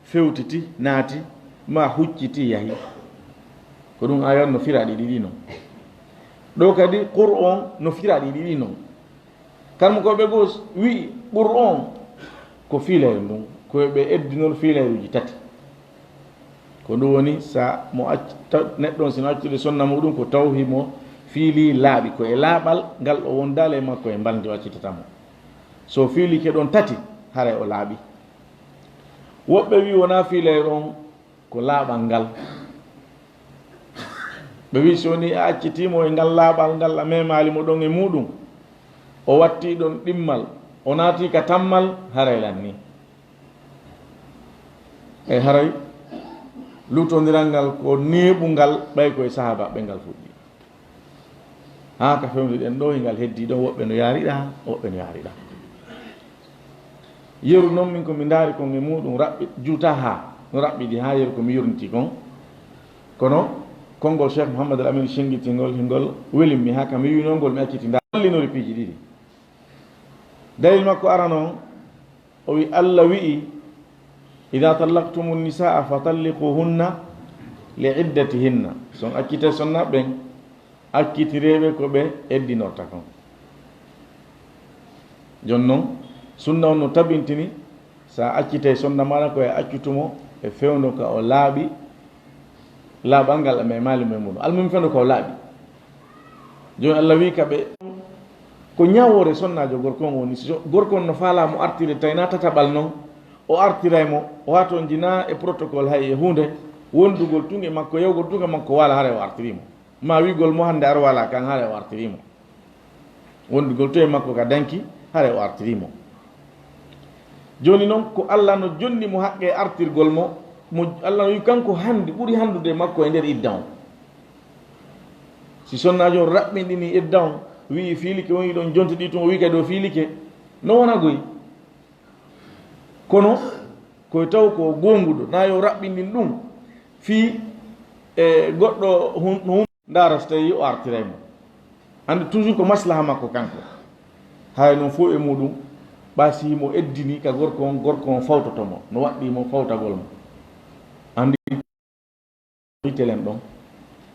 fewtiti, naati, ma hucciti, yahi. Ko ɗum aaya on no fira ɗi ɗiɗi non. Ɗo kadi Qur'an no fira ɗi ɗiɗi non. Karmukooɓe goo wi'i Qur'an ko fiilayru ndun, ko ɓe eddinol fiilayruuji tati. Ko ɗum woni, sa mo acc-, taw-, neɗɗo on sino accude sonna muɗum, ko taw himo fiili laaɓi, ko e laaɓal ngal o wondaali e makko e mbalndi o accitata mo. So fiilike ɗon tati, haray o laaɓi. Woɓɓe wi'i wonaa fiilayru on, ko laaɓal ngal. Ɓe wi'i, so woni a accitii mo e ngal laaɓal ngal, a memaali mo ɗon e muɗum, o wattii ɗon ɗimmal, o naatii ka tammal, haray lannii. E haray luutondiral ngal ko neeɓungal, ɓay ko e sahaabaaɓe ngal fuɗɗi. Haa ka fewndo ɗen ɗo, e ngal heddii ɗon, woɓɓe no yaari ɗaa, woɓɓe no yaari ɗaa. Yeru non, min ko mi ndaari kon e muɗum raɓɓi-, juuta haa, no raɓɓiɗi haa yeru ko mi yurniti kon. Kono konngol Cheikh Mouhammad Al Amin Shinqiti ngol, hingol welimmi haa ka mi wi'unoo ngol, mi acciti ndaa-, wallinori piiji ɗiɗi. Dalil makko arano on, o wi-, Allah wi'i: "Idha tallaqtumun nisaa fa talliquhunna li iddatihinna." So on accitay sonna ɓen, accitireeɓe ko ɓe eddinorta kon. Jooni non, sunna on no tabintini, sa accitay sonna maaɗa, ko e accutumo e fewndo ka o laaɓi, laaɓal ngal a memaali memuɗo. Almuhim, fewndo ka o laaɓi. Jooni Allah wi'i ka ɓe, ko ñawoore sonnaajo gorko on woni, so gorko on no faalaa mo artire, tawi na tataɓal non, o artiray mo, o hatonjinaa e protocole hay e huunde, wondugol tun e makko, yawgol tun e makko, waala haray o artirii mo. Ma wi'gol mo hannde ar wala kan, haray o artirii mo. Wondugol to e makko ka danki, haray o artirii mo. Jooni non, ko Allah no jonni mo haqqe artirgol mo, mo Allah no wi'i kanko hannde ɓuri hanndude e makko e nder idda on. Si sonnaajo on raɓɓinɗini idda on, wi'i fiilike, woni ɗon jonte ɗi tun, o wi'i kadi o fiilike, no wona goy. Kono ko taw ko goonguɗo, na yo raɓɓindin ɗum fii, e, goɗɗo hun-, hun-, ndaara so tawi o artiray mo. Annde toujours ko maslaha makko kanko. Hay noon fof e muɗum, ɓa si mo eddini ka gorko on, gorko on fawtoto mo, no waɗɗii mo fawtagol mo. Anndi telen ɗon.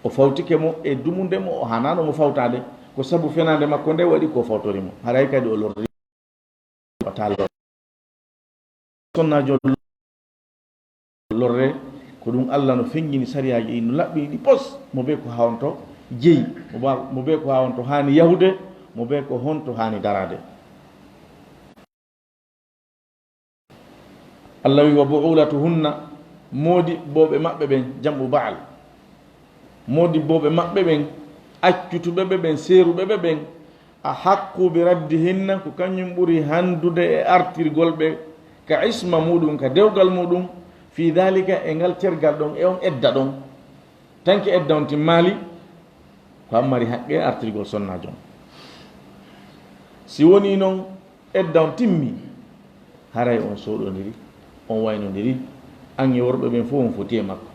O fawtike mo e dumunde mo o haanaano mo fawtaade. Ko sabu fenaande makko nde waɗi ko fawtori mo. Haray kadi o lorri o taa lorre. Sonnaajo lorre, ko ɗum Allah no feññini sariyaaji ɗi, no laɓɓini ɗi pos. Mo bee ko haa honto jeyi, mo ba-, mo bee ko haa honto haani yahude, mo bee ko honto haani daraade. Allah wi, "Wa bu'ulatuhunna", moodibbooɓe maɓɓe ɓen, jam'u ba'al. Moodibbooɓe maɓɓe ɓen, accutuɓe ɓe ɓen, seeruɓe ɓe ɓen, "ahaqqu bi raddihinna", ko kañum ɓuri handude e artirgol ɓe ka isma muɗum, ka dewgal muɗum, fi dhalika, e ngal tergal ɗon, e on edda ɗon. Tanki edda on timmaali, ko an mari haqqe artirgol sonnaajo on. Si woni non, edda on timmi, haray on soɗondiri, on waynondiri, an e worɓe ɓen fof on foti e makko.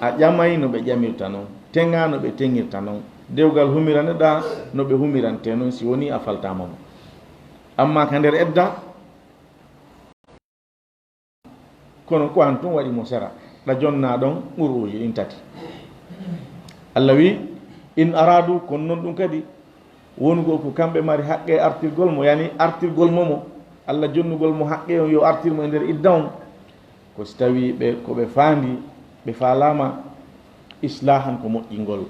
A ƴamay no ɓe ƴamirta non, teŋa no ɓe teŋirta non, dewgal humirane ɗa no ɓe humirante non, si woni a faltaama mo. Amma ka nder edda, kono ko an tun waɗi mo sera, ɗa jonna ɗon qur'uuji ɗin tati. Allah wi, "In aradu", kono non ɗum kadi, wonugol ko kamɓe mari haqqe artirgol mo, yani artirgol mo mo, Allah jonnugol mo haqqe on yo artir mo e nder idda on, ko si tawi ɓe, ko ɓe faandi, ɓe faalaama, islaahan ko moƴƴingol.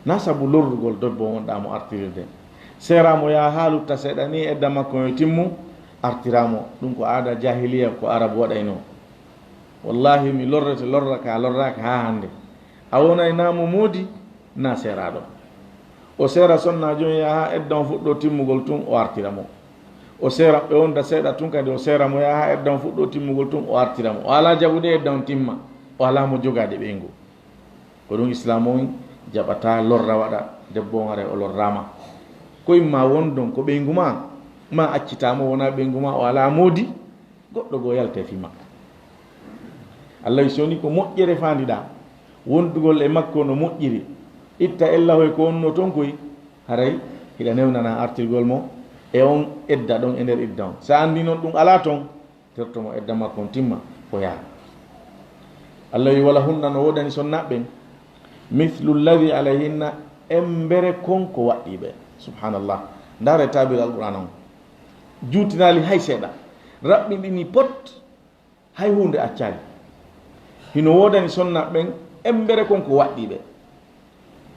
Na sabu lorrugol debbo wonɗa mo artirirde. Seera mo yaha haa lutta seeɗa ni edda makko yo timmu, artira mo. Ɗum ko aada jahiliya, ko Arabu waɗayno. Wallahi mi lorrete lorra ka lorraaka haa hannde. A wonay na mo moodi, na seeraaɗo. O seera sonnaajo on yaha edda on fuɗɗo timmugol tun o artira mo. O seera ɓe wonda seeɗa tun kadi o seera mo yaha edda on fuɗɗo timmugol tun o artira mo. O alaa jaɓude edda on timma. O alaa mo jogaade ɓeyngu. Ko ɗum Islaam on jaɓata lorra waɗa debbo on haray o lorraama. Ko imma wondon ko ɓeyngu ma, ma accitaama wona ɓeyngu ma o alaa moodi, goɗɗo goo yalta e fii makko. Allah wi so woni ko moƴƴere faandiɗaa, wondugol e makko no moƴƴiri, itta ellahoy ko wonno ton koy, haray hiɗa newnana artirgol mo e on edda ɗon e nder idda on. Sa anndi non ɗum alaa ton, terto mo edda makko on timma, o yaha. Allah wi, "Wala hunna", no woodani sonnaaɓe ɓen, "mithlu alladhi alayhinna", embere kon ko waɗɗii ɓe. Subhanallah. Ndaare taabir Alqur'aana on. Juutinaali hay seeɗa. Raɓɓinɗini pot, hay huunde accaali. Hino woodani sonnaaɓe ɓen embere kon ko waɗɗii ɓe.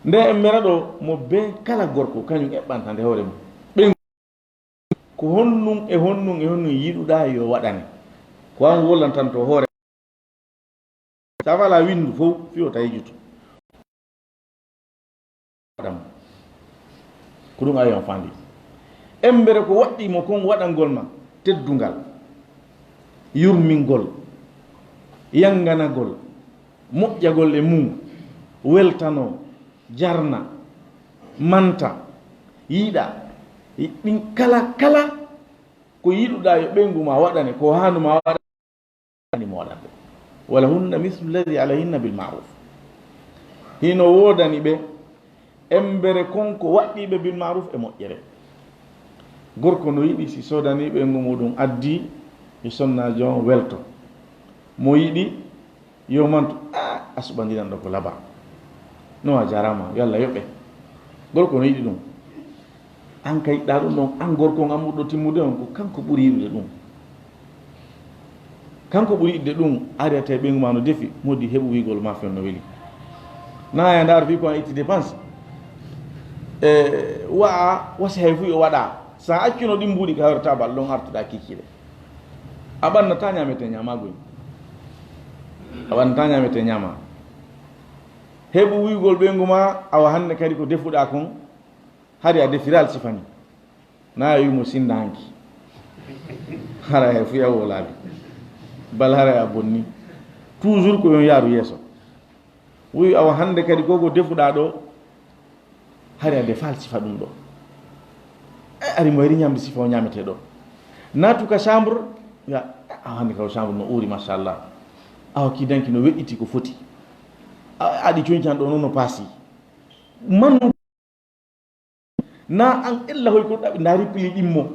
Nde embere ɗo, mo bee kala gorko, kañum eɓɓanta nde hoore mum. Ɓen Ko honnun e honnun e honnun yiɗuɗaa yo waɗane? Ko an wollantanto hoore. Sa fala winndu fow, fii o tawi jutu. Adam. Ko ɗum ayo on fandi. Embere ko waɗɗii mo kon waɗangol ma teddungal, yurmingol, yanganagol, moƴƴagol e mum, weltanoo, jarna, manta, yiɗa, ɗin kala, kala ko yiɗuɗaa yo ɓeyngu ma waɗane, ko haandu ma waɗane, mo waɗande. Wala hunna mislu alladhi alayhinna bil ma'ruf. Hino woodani ɓe embere kon ko waɗɗii ɓe bil ma'ruf e moƴƴere. Gorko no yiɗi si soodanii ɓeyngu muɗum addi e sonnaajo on welto. Mo yiɗi yo mantu, a, a suɓandiran ɗo ko laba. No a jarama, yo Allah yoɓe. Gorko no yiɗi ɗum. An kay ɗa ɗum ɗon, an gorko on an ɓurɗo timmude on, ko kanko ɓuri yiɗude ɗum. Kanko ɓuri yiɗude ɗum, ari a tawi ɓeyngu ma no defi, modi heɓu wiigol ma fen no weli. Na ya ndaar fi ko an itti dépense. E, wa'a, wasi hay fu yo waɗa. Sa accuno ɗin mbuuɗi ka hoore tabal ɗon artuɗa kiccire. A ɓannata ñaamete ñaama goy. A ɓannata ñaamete ñaama. Heɓu wiigol ɓeyngu ma, awa hannde kadi ko defuɗa kon, hari a defiraali sifani. Na a wi'i mo sinda hanki. Hara he fuya wolaali. Bal hara a bonni. Toujours ko yon yaaru yeeso. Wi'i awa hannde kadi ko ko defuɗa ɗo, hari a defaali sifa ɗum ɗo. E, ari mo eri ñamde sifa o ñametee ɗo. Naatu ka chambre, ya, awa hannde ka chambre no uuri, machallah. Awa ki danki no weƴƴiti ko foti. A, aɗi coñcan ɗo noon no paasi. Manu na an ella hoy ko ɗaɓi, ndaari pili ɗimmo.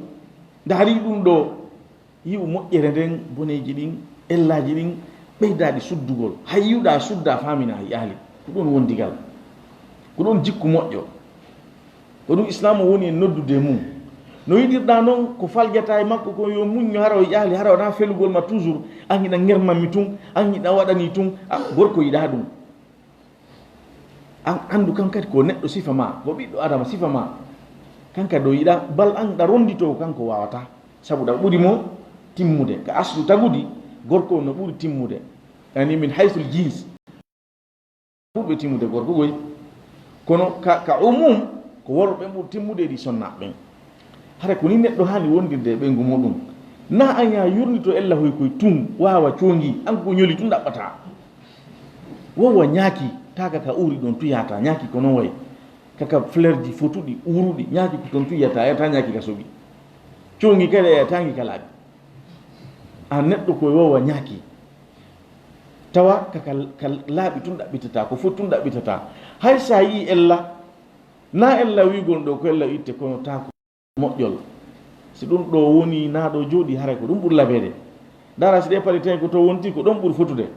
Ndaari ɗum ɗo. Yi'u moƴƴere nden, boneeji ɗin, ellaaji ɗin, Ɓeydaade suddugol, hay yiwɗa sudda faamina hay ahli. Ko ɗum wondigal. Ko ɗum jikku moƴƴo. Ko ɗum Islaam o woni e noddude mum. No yiɗirɗa noon, ko faljata e makko ko yo muñño, hara o ahli, hara wona felugol ma toujours. An hiɗa ŋermanmi tun, an hiɗa waɗani tun. A, gorko yiɗa ɗum. An anndu kan kadi ko neɗɗo sifa ma, ko ɓiɗɗo Adama sifa ma. Kan kadi o yiɗa, bal an ɗa rondito kanko wawata. Sabu ɗa ɓuri mo timmude. Ka aslu tagudi, gorko no ɓuri timmude. Yani min haysul jins. Ɓurɓe timmude gorko goy. Kono ka, ka umum, ko worɓe ɓuri timmude e ɗi sonnaaɓe ɓen. Hara ko ni neɗɗo haani wondirde e ɓeyngu muɗum. Na an yaa yurnito ella hoy koy tun, waawa coongi, an ko ñoli tun ɗaɓɓata. Wowa ñaaki, taaka ka uuri ɗon tun yaata, ñaaki ko non way. Kaka fleur ji fotuɗi, uuruɗi, ñaaki ko ton tun yata, yata ñaaki ka soɓi. Coongi kadi, yata ngi ka laaɓi. A neɗɗo ko wowa ñaaki. Tawa ka, ka, ka laaɓi tun ɗaɓɓitata, ko foti tun ɗaɓɓitata. Hay sa yi'i ella, na ella wi'ugol ɗo ko ella itte kono ta ko moƴƴol. Si ɗum ɗo woni na ɗo jooɗi, haray ko ɗum ɓuri labeede. Ndara si ɗe paɗi tawi ko to wonti, ko ɗon ɓuri fotude.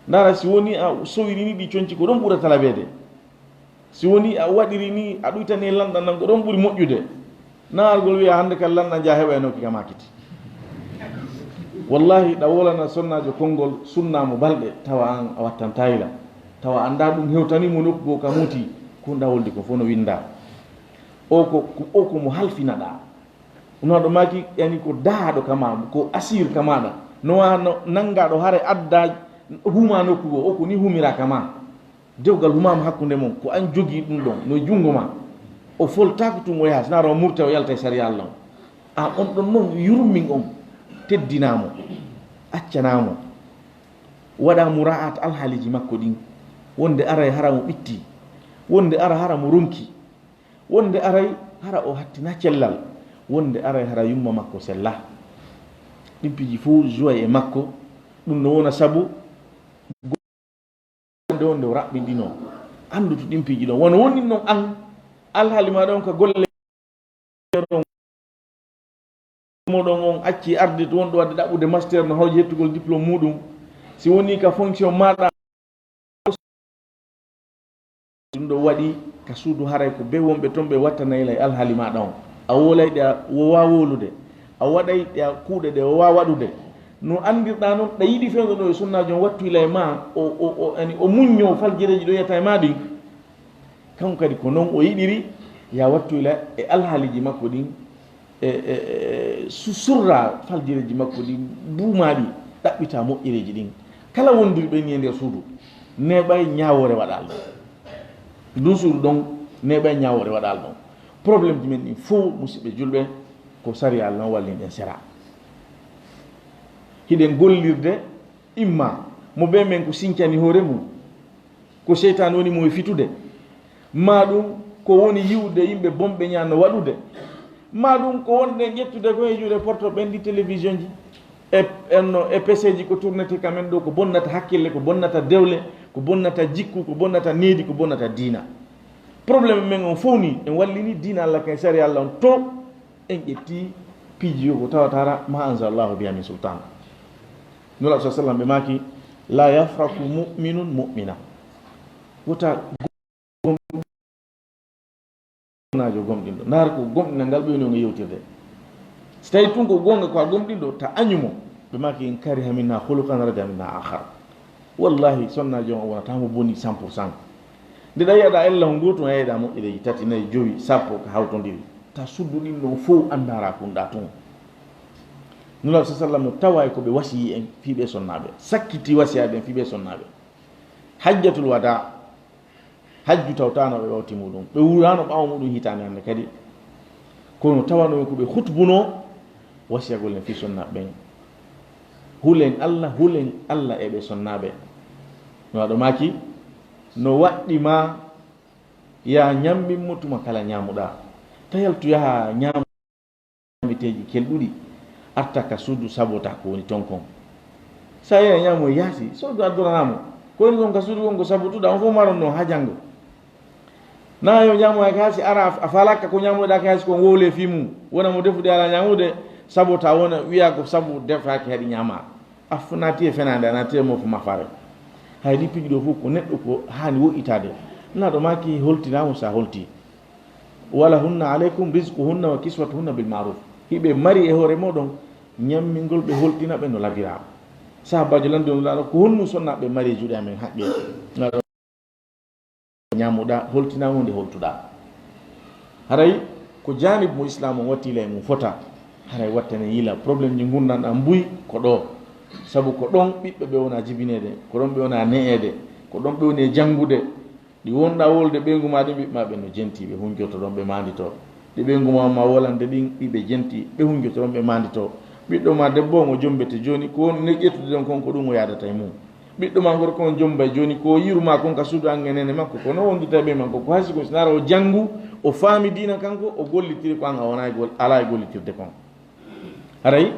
Ndara si woni a sowirini ɗi conci, ko ɗon ɓurata labeede. Si woni a waɗiri ni, a ɗuytani e lanɗan nan, ko ɗon ɓuri moƴƴude. Na argol wiya hannde kan lanɗan jaa heɓa e nokki ka makiti. Wallahi, ɗa wolana sonnaajo konngol, sunnaa mo balɗe, tawa an a wattantayla. Tawa annda ɗum hewtani mo nokku goo ka muti, kun ɗa woldi ko fof no winnda. O ko, o ko mo halfinaɗa. Ɗum ɗo maaki, yani ko daaɗo ka ma, ko asir ka maɗa. No wa no nanngaɗo hare adda huma nokku goo, o ko ni humira ka ma. Dewgal humaama hakkunde mon, ko an jogii ɗum ɗon, no e junngo ma. O foltaako tun o yaha, sina o murta o yalta e sariya Allah on. A on ɗon non yurmin on, teddinaa mo, accanaa mo. Waɗa muraa'at alhaaliiji makko ɗin, wonde aray hara mo ɓitti, wonde ara hara mo ronki, wonde aray hara o hattina cellal, wonde aray hara yumma makko sella. Ɗin piiji fof joie e makko, ɗum no wona sabu nde wonde o raɓɓinɗinoo. Anndu to ɗin piiji ɗon. Wano woni non an, alhaali ma ɗon ka golle ɗon. Moɗon on acci arde to wonɗo wadde ɗaɓɓude master no hawji hettugol diplôme muɗum. Si woni ka fonction maɗa, ɗum ɗo waɗi ka suudu haray ko be wonɓe ton ɓe wattanayla e alhaali maɗa on. A wolay ɗe a wowa wolude. A waɗay ɗe a kuuɗe ɗe wowa waɗude. No anndirɗa non, ɗa yiɗi fewndo ɗo e sunnaajo on wattu ila e ma, o, o, o, ani, o muñño faljireeji ɗo yiyata e ma ɗin. Kanko kadi ko non o yiɗiri, ya wattu ila e alhaaliiji makko ɗin, e, e, e, su-, surra faljireeji makko ɗin, buumaaɗi, ɗaɓɓita moƴƴereeji ɗin. Kala wondirɓe ni e nder suudu, neeɓay ñaawoore waɗal ɗon. Ndun suudu ɗon, neeɓay ñaawoore waɗal ɗon. Problème ji men ɗin fof, musidɓe julɓe, ko sariya Allah non wallin ɗen sera. Hiɗen gollirde, imma mo be men ko sincani hoore mum, ko seytaan woni mo e fitude, maa ɗum ko woni yiwde yimɓe bonɓe ñaano waɗude, maa ɗum ko wonde ƴettude ko e juuɗe porto ɓen ɗi télévision ji, e, enno, e peseeji ko tournete ka men ɗo, ko bonnata hakkille, ko bonnata dewle, ko bonnata jikku, ko bonnata needi, ko bonnata diina. Problème men on fof ni, en wallini diina Allah kay sariya Allah on to, en ƴetti piiji yo ko tawatara ma anzalallahu biha min sultan. Nula sa sallam ɓe maaki, la yafraku mu'minun mu'mina. Wota gomnaajo gomɗinɗo. Naar ko gomɗinal ngal ɓe woni on e yewtirde. Si tawi tun ko goonga ko a gomɗinɗo, ta añu mo. Ɓe maaki, in kariha minna khuluqan radiya minna akhar. Wallahi, sonnaajo on o wonata mo boni cent pour cent. Nde ɗa yiyaɗa ella on gootum, a yiyaɗa moƴƴereeji tati, nayi, jowi, sappo ka hawtondiri. Ta suddu ɗin ɗon fow anndara kunɗa tun. Nulaaɗo sa sallam no tawa e ko ɓe wasiyi en fii ɓe sonnaaɓe. Sakkiti wasiyaaɓe en fii ɓe sonnaaɓe. Hajjatul wadaa, hajju tawtaano ɓe ɓawti muɗum. Ɓe wuraano ɓaawo muɗum hitaande hannde kadi. Kono tawano ko ɓe hutbunoo wasiyagol en fii sonnaaɓe ɓen. Hulen Allah, hulen Allah e ɓe sonnaaɓe. Nulaaɗo maaki, no waɗɗi ma ya ñammin mo tuma kala ñaamuɗaa. Ta yaltu yaha ñaamu ñaamiteeji kelɗuɗi, arta ka suudu sabota ko woni ton kon. Sa yehi a ñaamu e yaasi, soodu addoranaa mo. Ko woni kon ka suudu kon ko sabotuɗaa, on fof maron non haa janngo. Na yo ñaamu hay ka yaasi ara, a faalaaka ko ñaamuɗaa ka yaasi kon wowle fii mum. Wona mo defude alaa ñaamude, sabota wona wiya ko sabu defaaki haɗi ñaamaa. Afo naati e fenaande, a naati e mofo mafare. Hay ɗi piiji ɗo fof ko neɗɗo ko haani woɗɗitaade. Nulaaɗo maaki holtinaama so a holti. Wala hunna aleykum rizquhunna wa kiswatuhunna bil ma'ruf. Hiɓe mari e hoore mooɗon ñammingol ɓe holtina ɓe no labiraa. Sahaabaajo lanndi on Nulaaɗo ko honno sonnaaɓe mari e juuɗe amen haqqe. Nulaaɗo ñaamuɗaa, holtinaama nde holtuɗaa. Haray ko jaanib mo Islaam on wattila e mum fota. Haray wattane yila problème ji ngurndan ɗan mbuy ko ɗo. Sabu ko ɗon ɓiɓɓe ɓe wona jibineede, ko ɗon ɓe wona ne'eede, ko ɗon ɓe woni e janngude. Ɗi wonɗaa wolde ɓeyngu maa ɗin ɓiɓɓe maa ɓen no jentii, ɓe hunjoto ɗon, ɓe maanditoo. Ɗi ɓeyngu maa ma wolande ɗin ɗi ɓe jentii, ɓe hunjoto ɗon, ɓe maanditoo. Ɓiɗɗo maa debbo on o jommbete jooni, ko woni ƴettude ɗon kon ko ɗum o yaadata e mum. Ɓiɗɗo maa gorko on jommbay jooni, ko o yiru maa kon ka suudu an e neene makko, ko no wondita e ɓey makko, ko hasi ko sinaara o janngu, o faami diina kanko, o gollitiri ko an a wonaa e gol-, alaa e gollitirde kon. Haray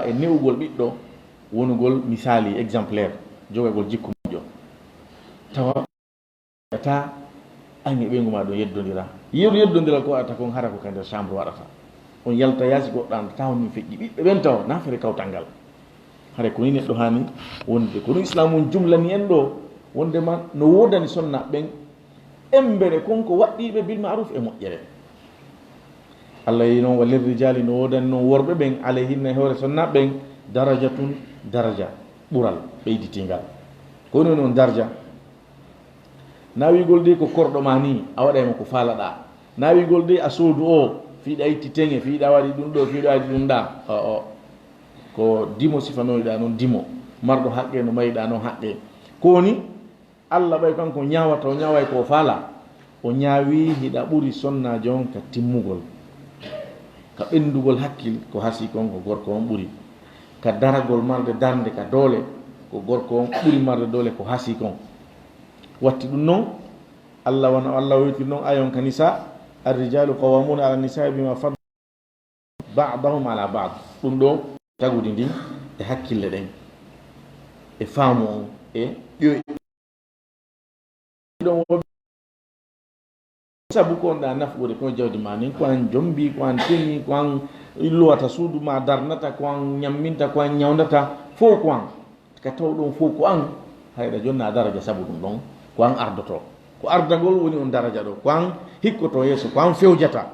e ne'ugol ɓiɗɗo, wonugol misaali exemplaire, jogagol jikku moƴƴo. Tawa ta an e ɓeyngu maa ɗum yeddondira. Yeru yeddondiral ko waɗata kon hara ko ka nder chambre waɗata. On yalta yaasi goɗɗo an tawa min feƴƴi ɓiɓɓe ɓen tawa na fere kawtal ngal. Hare ko ni neɗɗo haani wonde. Ko ɗum Islaam on jumlani en ɗo wondema no woodani sonna ɓen embere kon ko waɗɗiiɓe bil ma'ruf e moƴƴere. Allah yi noon, wa lirrijaali, no woodani noon worɓe ɓen, alayhinna, e hoore sonna ɓen, darajatun, daraja, ɓural ɓeyditingal. Ko woni noon daraja? Na wiigol de ko korɗo ma ni, a waɗay mo ko faalaɗaa. Na wiigol de a soodu o, fiiɗa itti teŋe, fiiɗa waɗi ɗum ɗo, fiiɗa waɗi ɗum ɗa. O, o. Ko dimo sifanoyɗaa noon dimo, marɗo haqqe no mayiɗaa noon haqqe. Ko woni? Allah ɓay kanko ñaawata, o ñaaway ko o faala. O ñaawi hiɗa ɓuri sonnaajo on ka timmugol. Ka ɓenndugol hakkil ko hasii kon ko gorko on ɓuri. Ka daragol marde darnde ka doole ko gorko on ɓuri marde doole ko hasii kon. Watti ɗum non, Allah wano Allah woytiri non ayon ka Nisa, "Ar-rijalu qawwamuna ala nisa'i bima fadda ba'dahum ala ba'd." Ɗum ɗo tagudi ndin e hakkille ɗen, e faamu on, e ƴoy. Ɗon wo-, sabu ko on ɗa nafude ko jawdi ma nin, ko an jombi, ko an teŋi, ko an luwata suudu ma darnata, ko an ñamminta, ko an ñawndata, fow ko an. Ka taw ɗon fow ko an, hayɗa jonna daraja sabu ɗum ɗon, ko an ardoto. Ko ardagol woni on daraja ɗo, ko an hikkoto yeeso, ko an fewjata.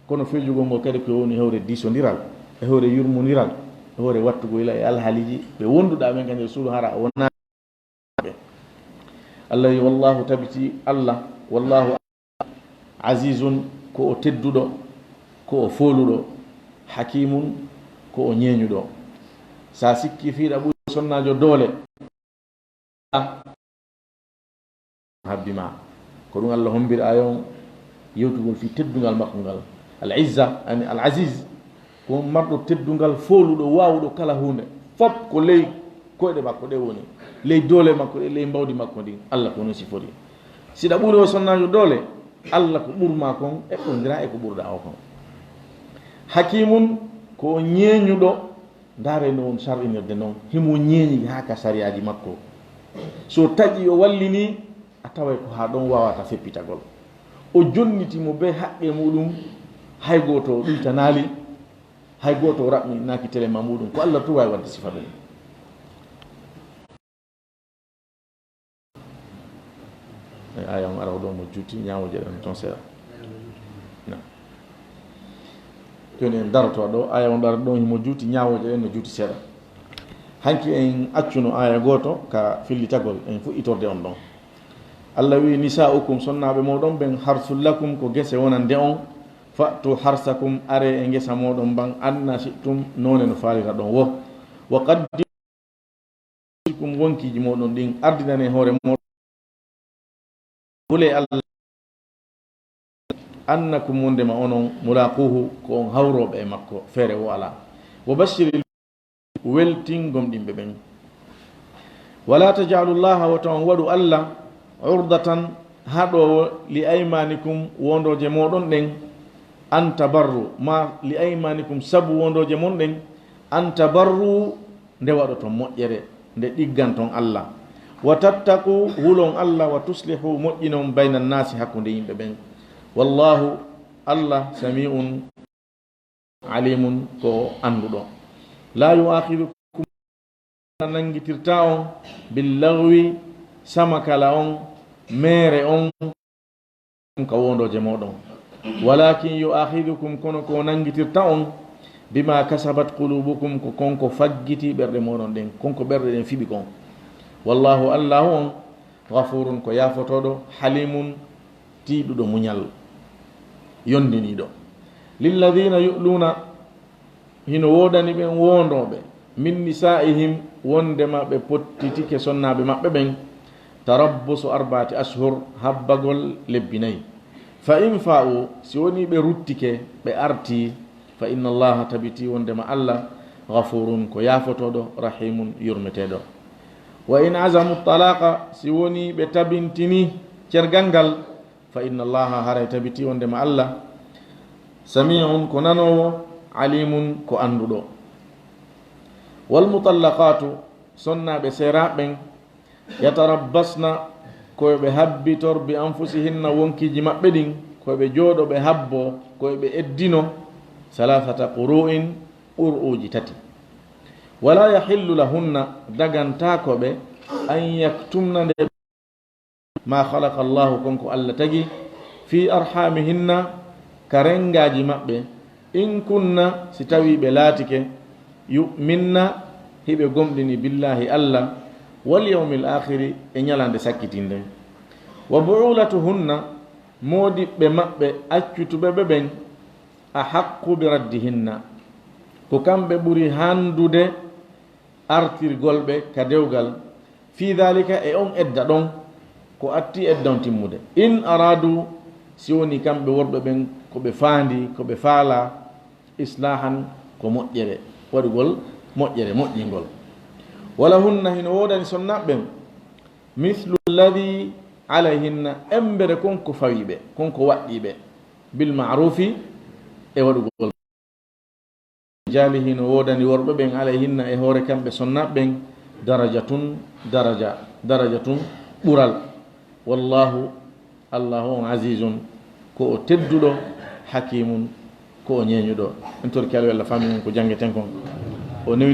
Kono fewjugol ngol kadi ko woni hewre diisondiral, e hewre yurmondiral, e hewre wattugol ila e alhaaliji ɓe wonduɗa ɓen ka nder suudu hara a wona ɓe. Allah wi, "Wallahu," tabiti Allah, "Wallahu azizun," ko o tedduɗo, ko o fooluɗo, "hakimun," ko o ñeeñuɗo. Sa sikki fiiɗa ɓuri sonnaajo doole, habbi ma. Ko ɗum Allah hombiri aaya on yewtugol fii teddungal makko ngal. Al Izza, ani Al Aziz, ko on marɗo teddungal, fooluɗo, waawuɗo kala huunde. Fop ko ley koyɗe makko ɗe woni, ley doole makko ɗe, ley mbawdi makko ndin. Allah ko non sifori. Siɗa ɓuri o sonnaajo doole, Allah ko ɓurma kon eɓɓondira e ko ɓurɗa o kon. Hakimun, ko o ñeeñuɗo. Ndaare no on sar'inirde non, himo ñeeñi haa ka sariyaaji makko. So taƴi o wallini, a taway ko haa ɗon waawata feppitagol. O jonniti mo bee haqqe muɗum, hay gooto o ɗuytanaali, hay gooto o raɓɓinaaki telema muɗum. Ko Allah tun waawi waɗde sifa ɗum. E aya on ara ɗo mo juuti, ñaawooje ɗen toon seeɗa. Na. Jooni en daroto ɗo, aya on ara ɗo himo juuti, ñaawooje ɗen no juuti seeɗa. Hanki en accuno aya gooto ka fillitagol, en fuɗɗitorde on ɗon. Allah wi'i, "Nisa'ukum, sonnaaɓe mooɗon ɓen, harsul lakum, ko gese wonande on, fa'tu harsakum, are e ngesa mooɗon ban, anna shi'tum, noone no faalira ɗon wo. Wa qaddimu kum, wonkiiji mooɗon ɗin, ardinane hoore mooɗon. Hule Allah, annakum, wondema onon, mulaquhu, ko on hawrooɓe e makko, feere wo alaa. Wa bashiril, weltin gomɗinɓe ɓen. Wala taj'alullaha, wota on waɗu Allah, urdatan, haɗoowo, li aymanikum, wondooje mooɗon ɗen, an tabarru, ma li aymanikum, sabu wondooje mon ɗen, an tabarru, nde waɗoton moƴƴere, nde ɗigganton Allah. Wa tattaqu, hulon Allah, wa tuslihu, moƴƴinon, bayna nnaasi, hakkunde yimɓe ɓen. Wallahu, Allah, sami'un, alimun, ko annduɗo. La yu'akhidukum, nanngitirta on, bil laghwi, samakala on, meere on, ka wondooje mooɗon. Walakin yu'akhidukum, kono ko nanngitirta on, bima kasabat qulubukum, ko kon ko faggiti ɓerɗe mooɗon ɗen, kon ko ɓerɗe ɗen fiɓi kon. Wallahu, Allahu on, ghafurun, ko yaafotooɗo, halimun, tiiɗuɗo muñal, yondiniiɗo. Lilladhina yu'luna, hino woodani ɓen woondooɓe, min nisa'ihim, wondema ɓe pottitike sonnaaɓe maɓɓe ɓen, tarabbusu arba'ati ashhur, habbagol lebbi nayi. Fa in fa'u, si wonii ɓe ruttike, ɓe artii, fa inna Allaha, tabitii wondema Alla, ghafurun, ko yaafotooɗo, rahimun, yurmeteeɗo. Wa in azamu talaqa, si wonii ɓe tabintini cergal ngal, fa inna Allaha, haray tabitii wondema Alla, sami'un, ko nanoowo, alimun, ko annduɗo. Wal mutallaqatu, sonnaaɓe seeraaɓe ɓen, yatarabbasna, ko yo ɓe habbitor, bi anfusihinna, wonkiiji maɓɓe ɗin, ko yo ɓe jooɗo, ɓe habbo, ko yo ɓe eddino, thalathata quru'in, qur'uuji tati. Wala yahillu lahunna, dagantaako ɓe, an yaktumna, nde ma khalaqa Allahu, kon ko Alla tagi, fi arhamihinna, ka renngaaji maɓɓe, in kunna, si tawii ɓe laatike, yu'minna, hiɓe gomɗini, billahi, Alla, wal yawmil akhiri, e ñalaande sakkitiinde. Wa bu'ulatuhunna, moodiɓɓe maɓɓe accutuɓe ɓe ɓen, ahaqqu bi raddihinna, ko kamɓe ɓuri handude artirgol ɓe ka dewgal, fi dhalika, e on edda ɗon, ko atti edda on timmude. In aradu, si woni kamɓe worɓe ɓen ko ɓe faandi, ko ɓe faala, islahan, ko moƴƴere, waɗugol moƴƴere, moƴƴingol. Walahunna, hino woodani sonnaaɓe ɓen, mithlu alladhi alayhinna, embere kon ko fawii ɓe, kon ko waɗɗii ɓe, bil ma'rufi, e waɗugol. Jaali, hino woodani worɓe ɓen, alayhinna, e hoore kamɓe sonnaaɓe ɓen, darajatun, daraja, darajatun, ɓural. Wallahu, Allahu on, azizun, ko o tedduɗo, hakimun, ko o ñeeñuɗo. En torki Alla, Alla faami en ko janngeten kon. O newni